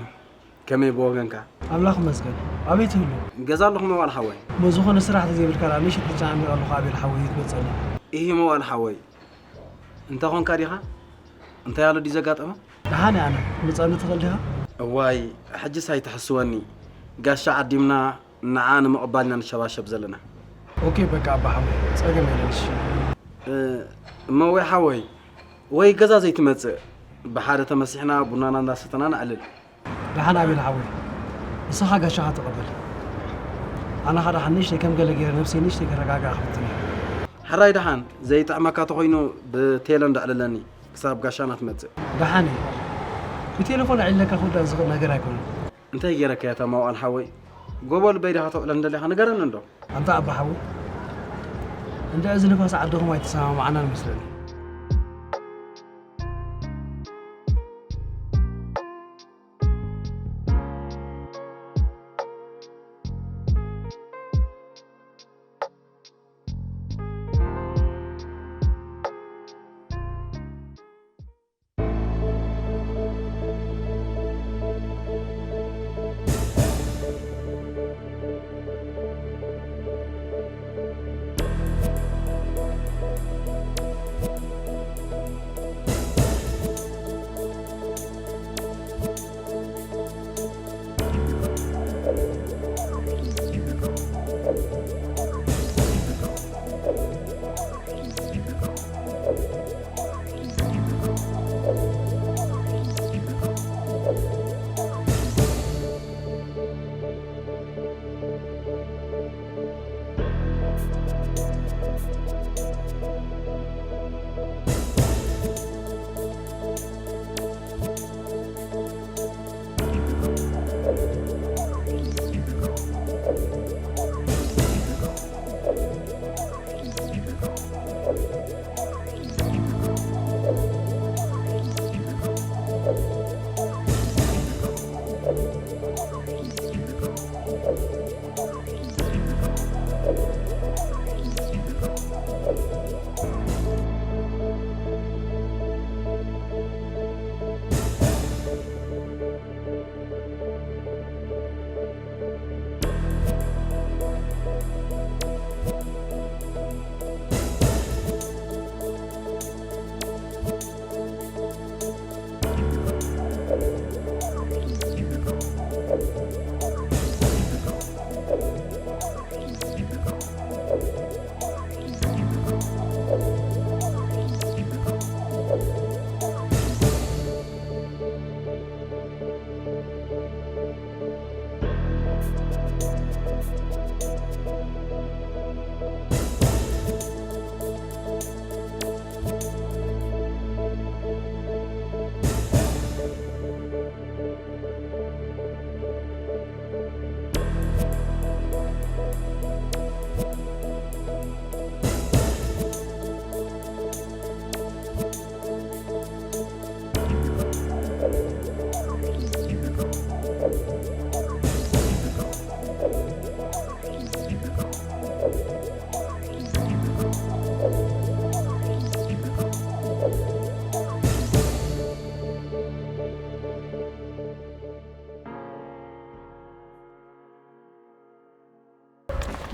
ከመይ ብወገንካ? ኣምላኽ ይመስገን። ኣበይ ትህሉ? ገዛ ኣለኹ መዋል ሓወይ። እሞ ዝኾነ ስራሕ ተዘይብልካ ደኣ ንእሽት ተጨናኒቐ ኣለኹ ኣቤል ሓወይ ዘይትመጸኒ? ኢሂ መዋል ሓወይ። እንተ ኾንካ ዲኻ? እንታይ ኣሎ ድዩ ዘጋጠመ? ደሓን እየ ኣነ። ክትመጸኒ ትኽእል ዲኻ? እዋይ ሕጅስ ኣይትሕስወኒ። ጋሻ ዓዲምና ንዓ ንምቕባል ኢና ንሸባሸብ ዘለና። ኦኬ በቃ ኣባ ሓወይ ጸገም የለን እሺ። እመወይ ሓወይ ወይ ገዛ ዘይትመጽእ ብሓደ ተመሲሕና ቡናና እንዳሰተና ነዕልል። ደሓን ኣቤል ሓወይ ንስኻ ጋሻኻ ተቐበል። ኣነ ኸኣ ደሓን ንእሽተይ ከም ገለ ገይረ ነብሰይ ንእሽተይ ከረጋግኣ ክፍትን እየ። ሕራይ ደሓን ዘይጥዕመካ ተኾይኑ ብቴለ እንዳዕልለኒ ክሳብ ጋሻና ትመጽእ። ደሓን እየ። ብቴሌፎን ኣዕሊለካ ክውዳእ ዝኽእል ነገር ኣይኮነን። እንታይ ገይረካ እያ እታ መዋል ሓወይ? ጎቦ ልበይ ዲኻ ተውዕለኒ ደሊኻ ንገረኒ እንዶ። ኣንታ ኣባ ሓወይ እንድዒ እዚ ንፋስ ዓድኹም ኣይተሰማማዕናን መስለኒ።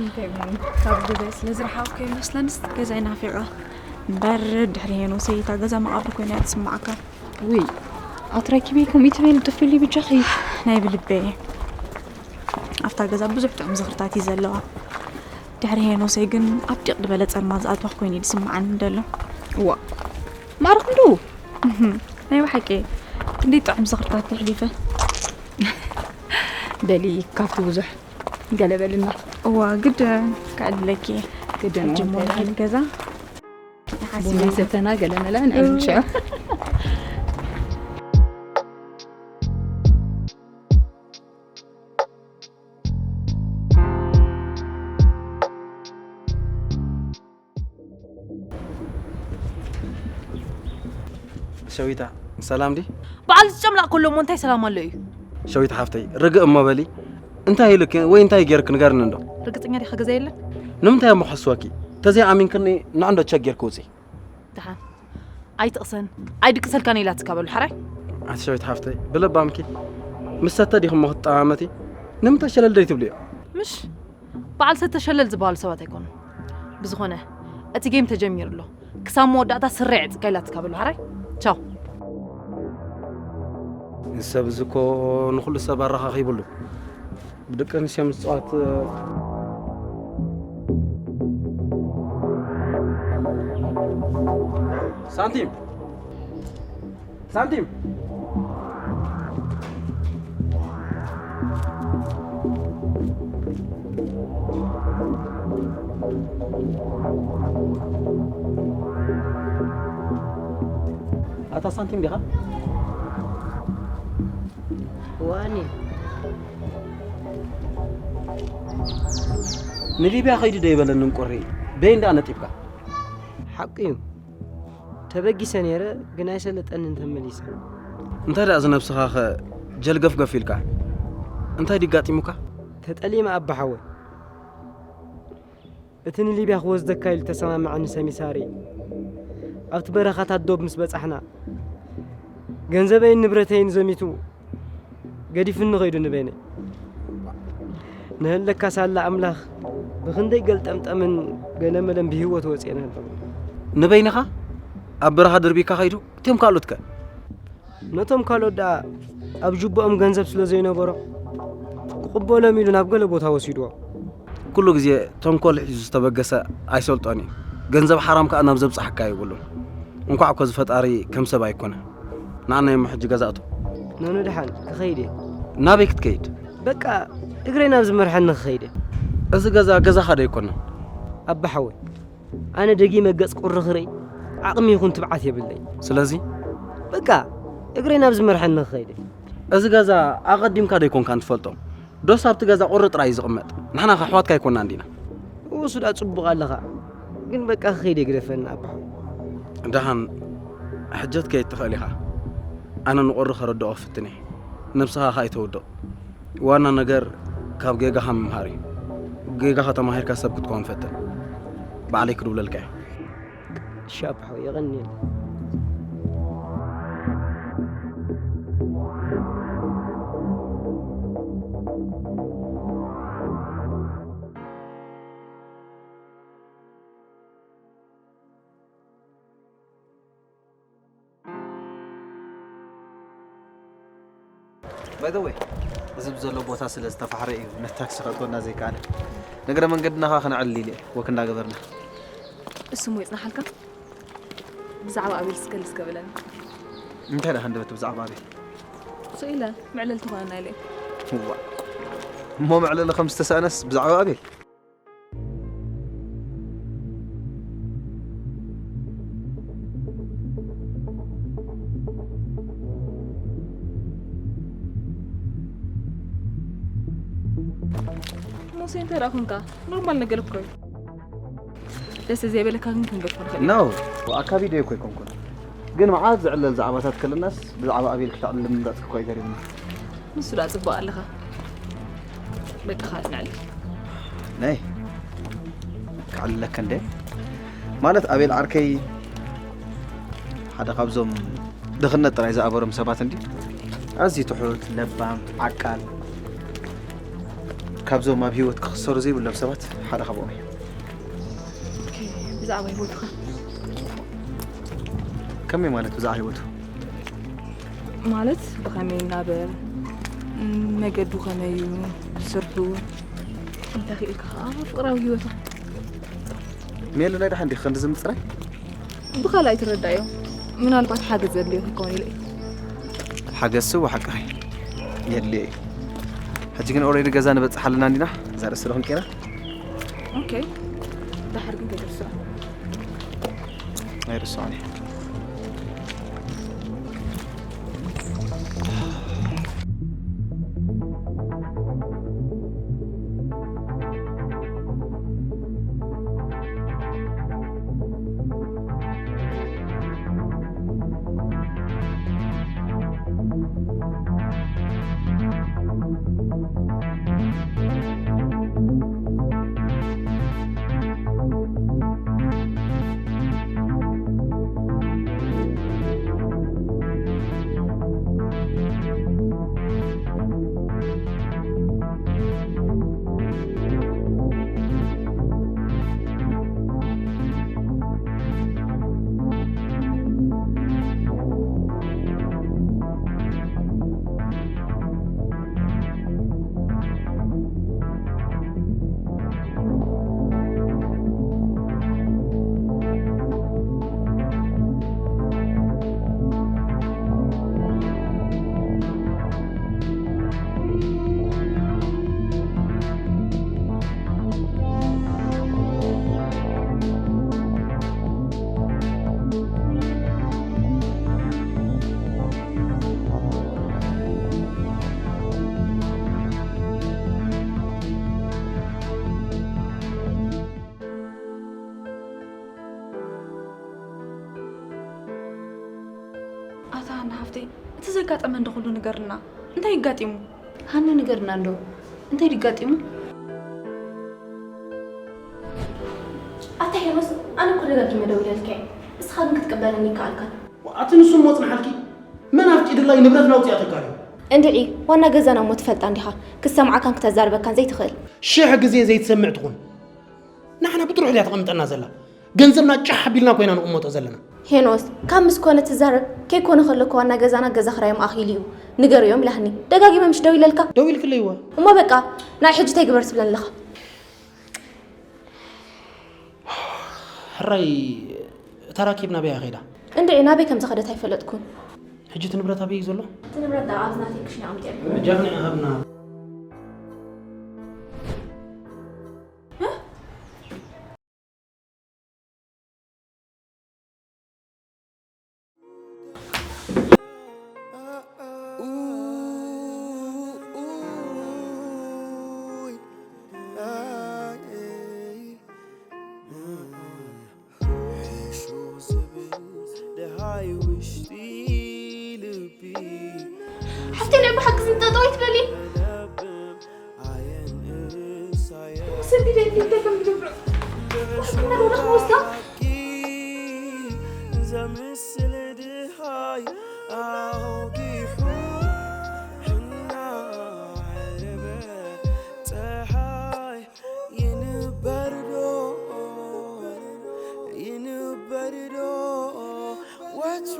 እንታይ እሞ ካብ ገዛይ ስለ ዝረሓቕኩ ይመስለንስ ገዛይ ናፊቐ። እምበር ድሕሪ ሄኖሰይ እታ ገዛ መቓብር ኮይና እያ ትስምዓካ። ውይ፣ ኣትረኪበይ ከምኡ ትበይኒ ጥፍሊ ብጃኺ። ናይ ብልበይ። ኣብታ ገዛ ብዙሕ ጥዑም ዝኽርታት እዩ ዘለዋ። ድሕሪ ሄኖሰይ ግን ኣብ ዲቕ ዝበለ ጸልማት ዝኣትዋ ኮይኑ እዩ ዝስምዓኒ ደሎ። እዋ፣ ማዕረ ክንድኡ። እህም፣ ናይ ብሓቂ ክንደይ ጥዑም ዝኽርታት የሕሊፈ። በሊ፣ ካብቲ ብዙሕ ገለ በልና። እዋ፣ ግድን ክዕልለኪ እየ። ግድን ሕጂ እሞ እንታይ ንኸይድ ገዛ። ቡና ይሓስብ። ሰተና ገለ መለ ንዕልል ሽዑ። ሸዊታ፣ ሰላም ዲ? በዓል ዝጨምላቕ ከሎ እሞ እንታይ ሰላም ኣሎ እዩ? ሸዊታ ሓፍተይ፣ ርግእ እሞ በሊ። እንታይ ኢሉኪ ወይ እንታይ ጌርክ ንገርኒ እንዶ? ርግጸኛ ዲኻ ገዛ የለን? ንምንታይ እሞ ክሕስወኪ? ተዘይኣሚንክኒ ንዕንዶ ቸክ ጌርክ ውጺ። ደሓን። ኣይትቕሰን፣ ኣይድቅሰልካን ኢላትካ በሉ ሓራይ። ኣቲ ሸዊት ሓፍተይ፣ ብለባምኪ። ምስ ሰተ ዲኹም እሞ ክትጠማመቲ? ንምንታይ ሸለል ደይ ትብልዮ? ምሽ፣ በዓል ሰተ ሸለል ዝበሃሉ ሰባት ኣይኮኑን። ብዝኾነ፣ እቲ ጌም ተጀሚሩ ኣሎ። ክሳብ መወዳእታ ስረ የዕጽካ ኢላትካ በሉ ሓራይ። ቻው። ሰብ እዚ እኮ ንኹሉ ሰብ ኣረኻኺብሉ። ብደቂ ኣንስትዮ ምጽዋት። ሳንቲም! ሳንቲም! ኣታ ሳንቲም ዲኻ? ዋኒ። ንሊብያ ከይዱ ዶ ይበለኒ እንቁሪ? በይ እንዳ ነጢብካ። ሓቁ እዩ። ተበጊሰ ነይረ፣ ግን ኣይሰለጠንን ተመሊሰ። እንታይ ደኣ እዚ ነብስኻ ኸ ጀልገፍገፍ ኢልካ? እንታይ ድዩ ኣጋጢሙካ? ተጠሊመ ኣባ ሓወይ። እቲ ንሊብያ ክወስደካ ኢሉ ተሰማምዐኒ ሰሚሳሪ። ኣብቲ በረኻታት ዶብ ምስ በጻሕና፣ ገንዘበይን ንብረተይን ዘሚቱ ገዲፉኒ ኸይዱ ንበይነይ። ንህለካ ሳላ ኣምላኽ ብኽንደይ ገልጠምጠምን ገለመለን ብህይወት ወጺኤ ነበር። ንበይንኻ ኣብ በረኻ ደርቢካ ኸይዱ፣ እቶም ካልኦት ከ? ነቶም ካልኦት ደኣ ኣብ ጅቦኦም ገንዘብ ስለ ዘይነበሮ፣ ክቕበሎም ኢሉ ናብ ገለ ቦታ ወሲድዎ። ኩሉ ግዜ ተንኮል ሒዙ ዝተበገሰ ኣይሰልጦን እዩ። ገንዘብ ሓራም ከኣ ናብ ዘብጽሓካ የብሉን። እንኳዕ እኮ እዚ ፈጣሪ ከም ሰብ ኣይኮነ። ንዓና እሞ ሕጂ ገዛእቱ። ኖኖ ደሓን ክኸይድ እየ። ናበይ ክትከይድ? በቃ እግረይ ናብ ዝመርሐኒ ክኸይድ እየ። እዚ ገዛ ገዛኻ ዶ ኣይኮነን? ኣባ ሓወይ፣ ኣነ ደጊመ ገጽ ቁሪ ክርኢ ዓቕሚ ይኹን ትብዓት የብለይ። ስለዚ? በቃ እግረይ ናብ ዝመርሐኒ ክኸይድ እየ። እዚ ገዛ ኣቐዲምካ ዶ ኣይኮንካን ትፈልጦ? ዶስ ኣብቲ ገዛ ቁሪ ጥራይ እዩ ዝቕመጥ? ንሕና ከ ኣሕዋትካ ኣይኮናን ዲና? እሱ ደኣ ጽቡቕ ኣለኻ። ግን በቃ ክኸይድ እየ ግደፈኒ ኣባ ሓወይ። ደሓን ሕጀት ከይድ ትኽእል ኢኻ። ኣነ ንቁሪ ከረድኦ ክፍትን እየ። ነብስኻ ከኣ ኣይተውድቕ። ዋና ነገር ካብ ጌጋኻ ምምሃር እዩ። ጌጋኻ ተማሂርካ ሰብ ክትከውን ፈትን። ባዕለይ ክድውለልካ እየ። እሺ ኣባ ሓወይ፣ የቐንየለይ። By the way፣ እዚ ብዘሎ ቦታ ስለ ዝተፋሕረ እዩ ነቲ ታክሲ ከእትወና ዘይከኣለ። ንግረ መንገድና ኸዓ ከነዕልል ኢለ ወክ እንዳገበርና። እሱ እሞ ይጽናሓልካ። ብዛዕባ ኣቤል ስከልስ ከብለኒ። እንታይ ደኣ ሃንደበት ብዛዕባ ኣቤል? ስኢለ መዕለልቲ ኾነና ኢለ። እዋ። እሞ መዕለሊ ከም ዝተሳእነስ ብዛዕባ ኣቤል? ሙሴ እንታይ ደኣ ኾንካ? ኖርማል ነገር እኮ እዩ። ደስ ዘይበለካ ግን ክንገድፎ ንኽእል ኢና። ኖ፣ ኣካቢደ እኮ ኣይኮንኩን። ግን መዓት ዝዕለል ዛዕባታት ከለናስ ብዛዕባ ኣቤል ክተዕልል ምምራጽ እኮ ይገርምኒ። ንሱ ደኣ ጽቡቕ ኣለኻ። በቃ ካልእ ንዕልል። ነይ፣ ክዕልለካ እንደ ማለት ኣቤል ዓርከይ ሓደ ካብዞም ድኽነት ጥራይ ዝኣበሮም ሰባት እንዲ ኣዝዩ ትሑት፣ ለባም፣ ዓቃል። ካብዞም ኣብ ህይወት ክኽሰሩ ዘይብሎም ሰባት ሓደ ካብኦም እዩ። ኦኬ፣ ብዛዕባ ህይወትኻ ከመይ ማለት ብዛዕባ ህይወቱ? ማለት ብኸመይ ይናበር፣ ም፣ መገዱ ከመይ እዩ፣ ስርሑ፣ እንተኽኢልካ ከዓ ፍቕራዊ ህይወቱ። ሜሉ ናይ ደሓን ዲኺ ክንዲ ዝምፅራይ? ብኻልእ ኣይትረዳእዮ። ምናልባት ሓገዝ ዘድልዮ ክኸውን ኢለ እዩ። ሓገዝሲ ወሓቅኺ የድልዮ እዩ። ሕጂ ግን ኦሬዲ ገዛ ንበፅሕ ኣለና እንዲና እዛ ርእሲ ዶ ክንቀይራ? ኦኬ፣ ደሓር ግን ከይትርስዖ። ኣይርስዖን እየ። ኣታ ሃና ሃፍተይ፣ እቲ ዘጋጠመ እንዶ ኩሉ ንገርና። እንታይ ይጋጢሙ? ሃኒ ንገርና እንዶ እንታይ ድጋጢሙ? ኣታ ሄኖስ፣ ኣነ እኮ ደጋጊመ ደዊለልካ እየ። እስኻ ግን ክትቅበለኒ ይከኣልካን። ኣቲ ንሱ እሞ ጽንሓልኪ። መን ኣፍቂድላ እዩ ንብረትና ኣውጺኣተካ ድዩ? እንድዒ፣ ዋና ገዛና እሞ ትፈልጣ እንዲኻ። ክሰምዓካን ክተዛርበካን ዘይትኽእል። ሽሕ ግዜ ዘይትሰምዕ ትኹን። ንሕና ብጥሩሕ ድያ ተቐምጠና ዘላ? ገንዘብና ጫሕ ኣቢልና ኮይና ንቕመጦ ዘለና። ሄኖስ፣ ካብ ምስ ኮነ ትዛረብ። ከይኮነ ከለኮ ዋና ገዛና ገዛ ክራዮም ኣኺሉ እዩ። ንገርዮም ኢላትኒ። ደጋጊመ ምሽ ደዊለልካ? ደዊልክለይዋ። እሞ በቃ፣ ናይ ሕጂ እንታይ ግበር ትብለኒ ኣለኻ? ሕራይ እታ ራኬብ ናበይ እያ ከይዳ? እንድዒ ናበይ ከም ዝኸደት ኣይፈለጥኩን። ሕጂ እቲ ንብረት ኣበይ እዩ ዘሎ? እቲ ንብረት ደኣ ኣብዚ ናተይ ክሽነ ኣቐሚጠ። በጃኹም ሃብና። ሓፍተይ ናይ ብሓቂ ዝንጠጠው ኣይትበሊ። ሰቢደ እንታይ ከም ትገብሮ ወስዳ ወስዳ ዘምስል ድሃይ ኣውጊሑ እናዓረበ ፀሓይ ይንበርዶ ይንበርዶ ወትሩ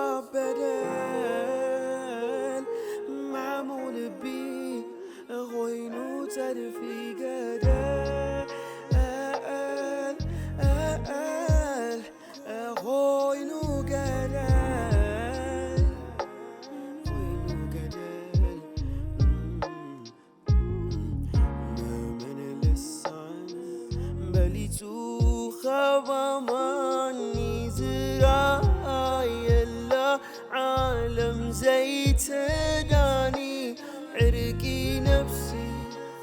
ኣብ በደል ማዕሙቕ ልቢ ኾይኑ ጸድፊ ገደል ኾይኑ ገደል ኾይኑ ገደል መመን ልሳን በሊጹ ኸባማኒ ዝረኣየላ ዓለም ዘይትዳኒ ዕርቂ ነፍሲ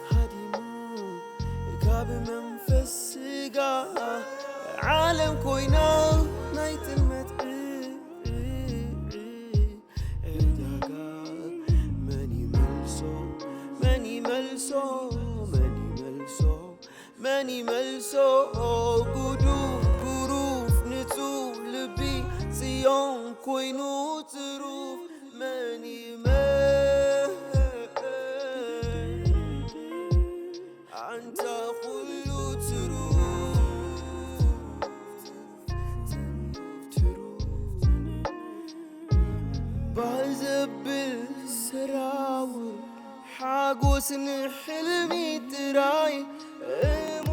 ሃዲሙ ካብ መንፈስ ስጋ ዓለም ኮይና ናይ ጥልመት ዕዳጋ መን ይመልሶ መን ይመልሶ መን ይመልሶ መን ይመልሶ ጉዱፍ ጉሩፍ ንጹህ ልቢ ጽዮን ኮይኑ ትሩፍ መን ይመልሶ ሓጎስ ንሕልሚ ጥራይ እሞ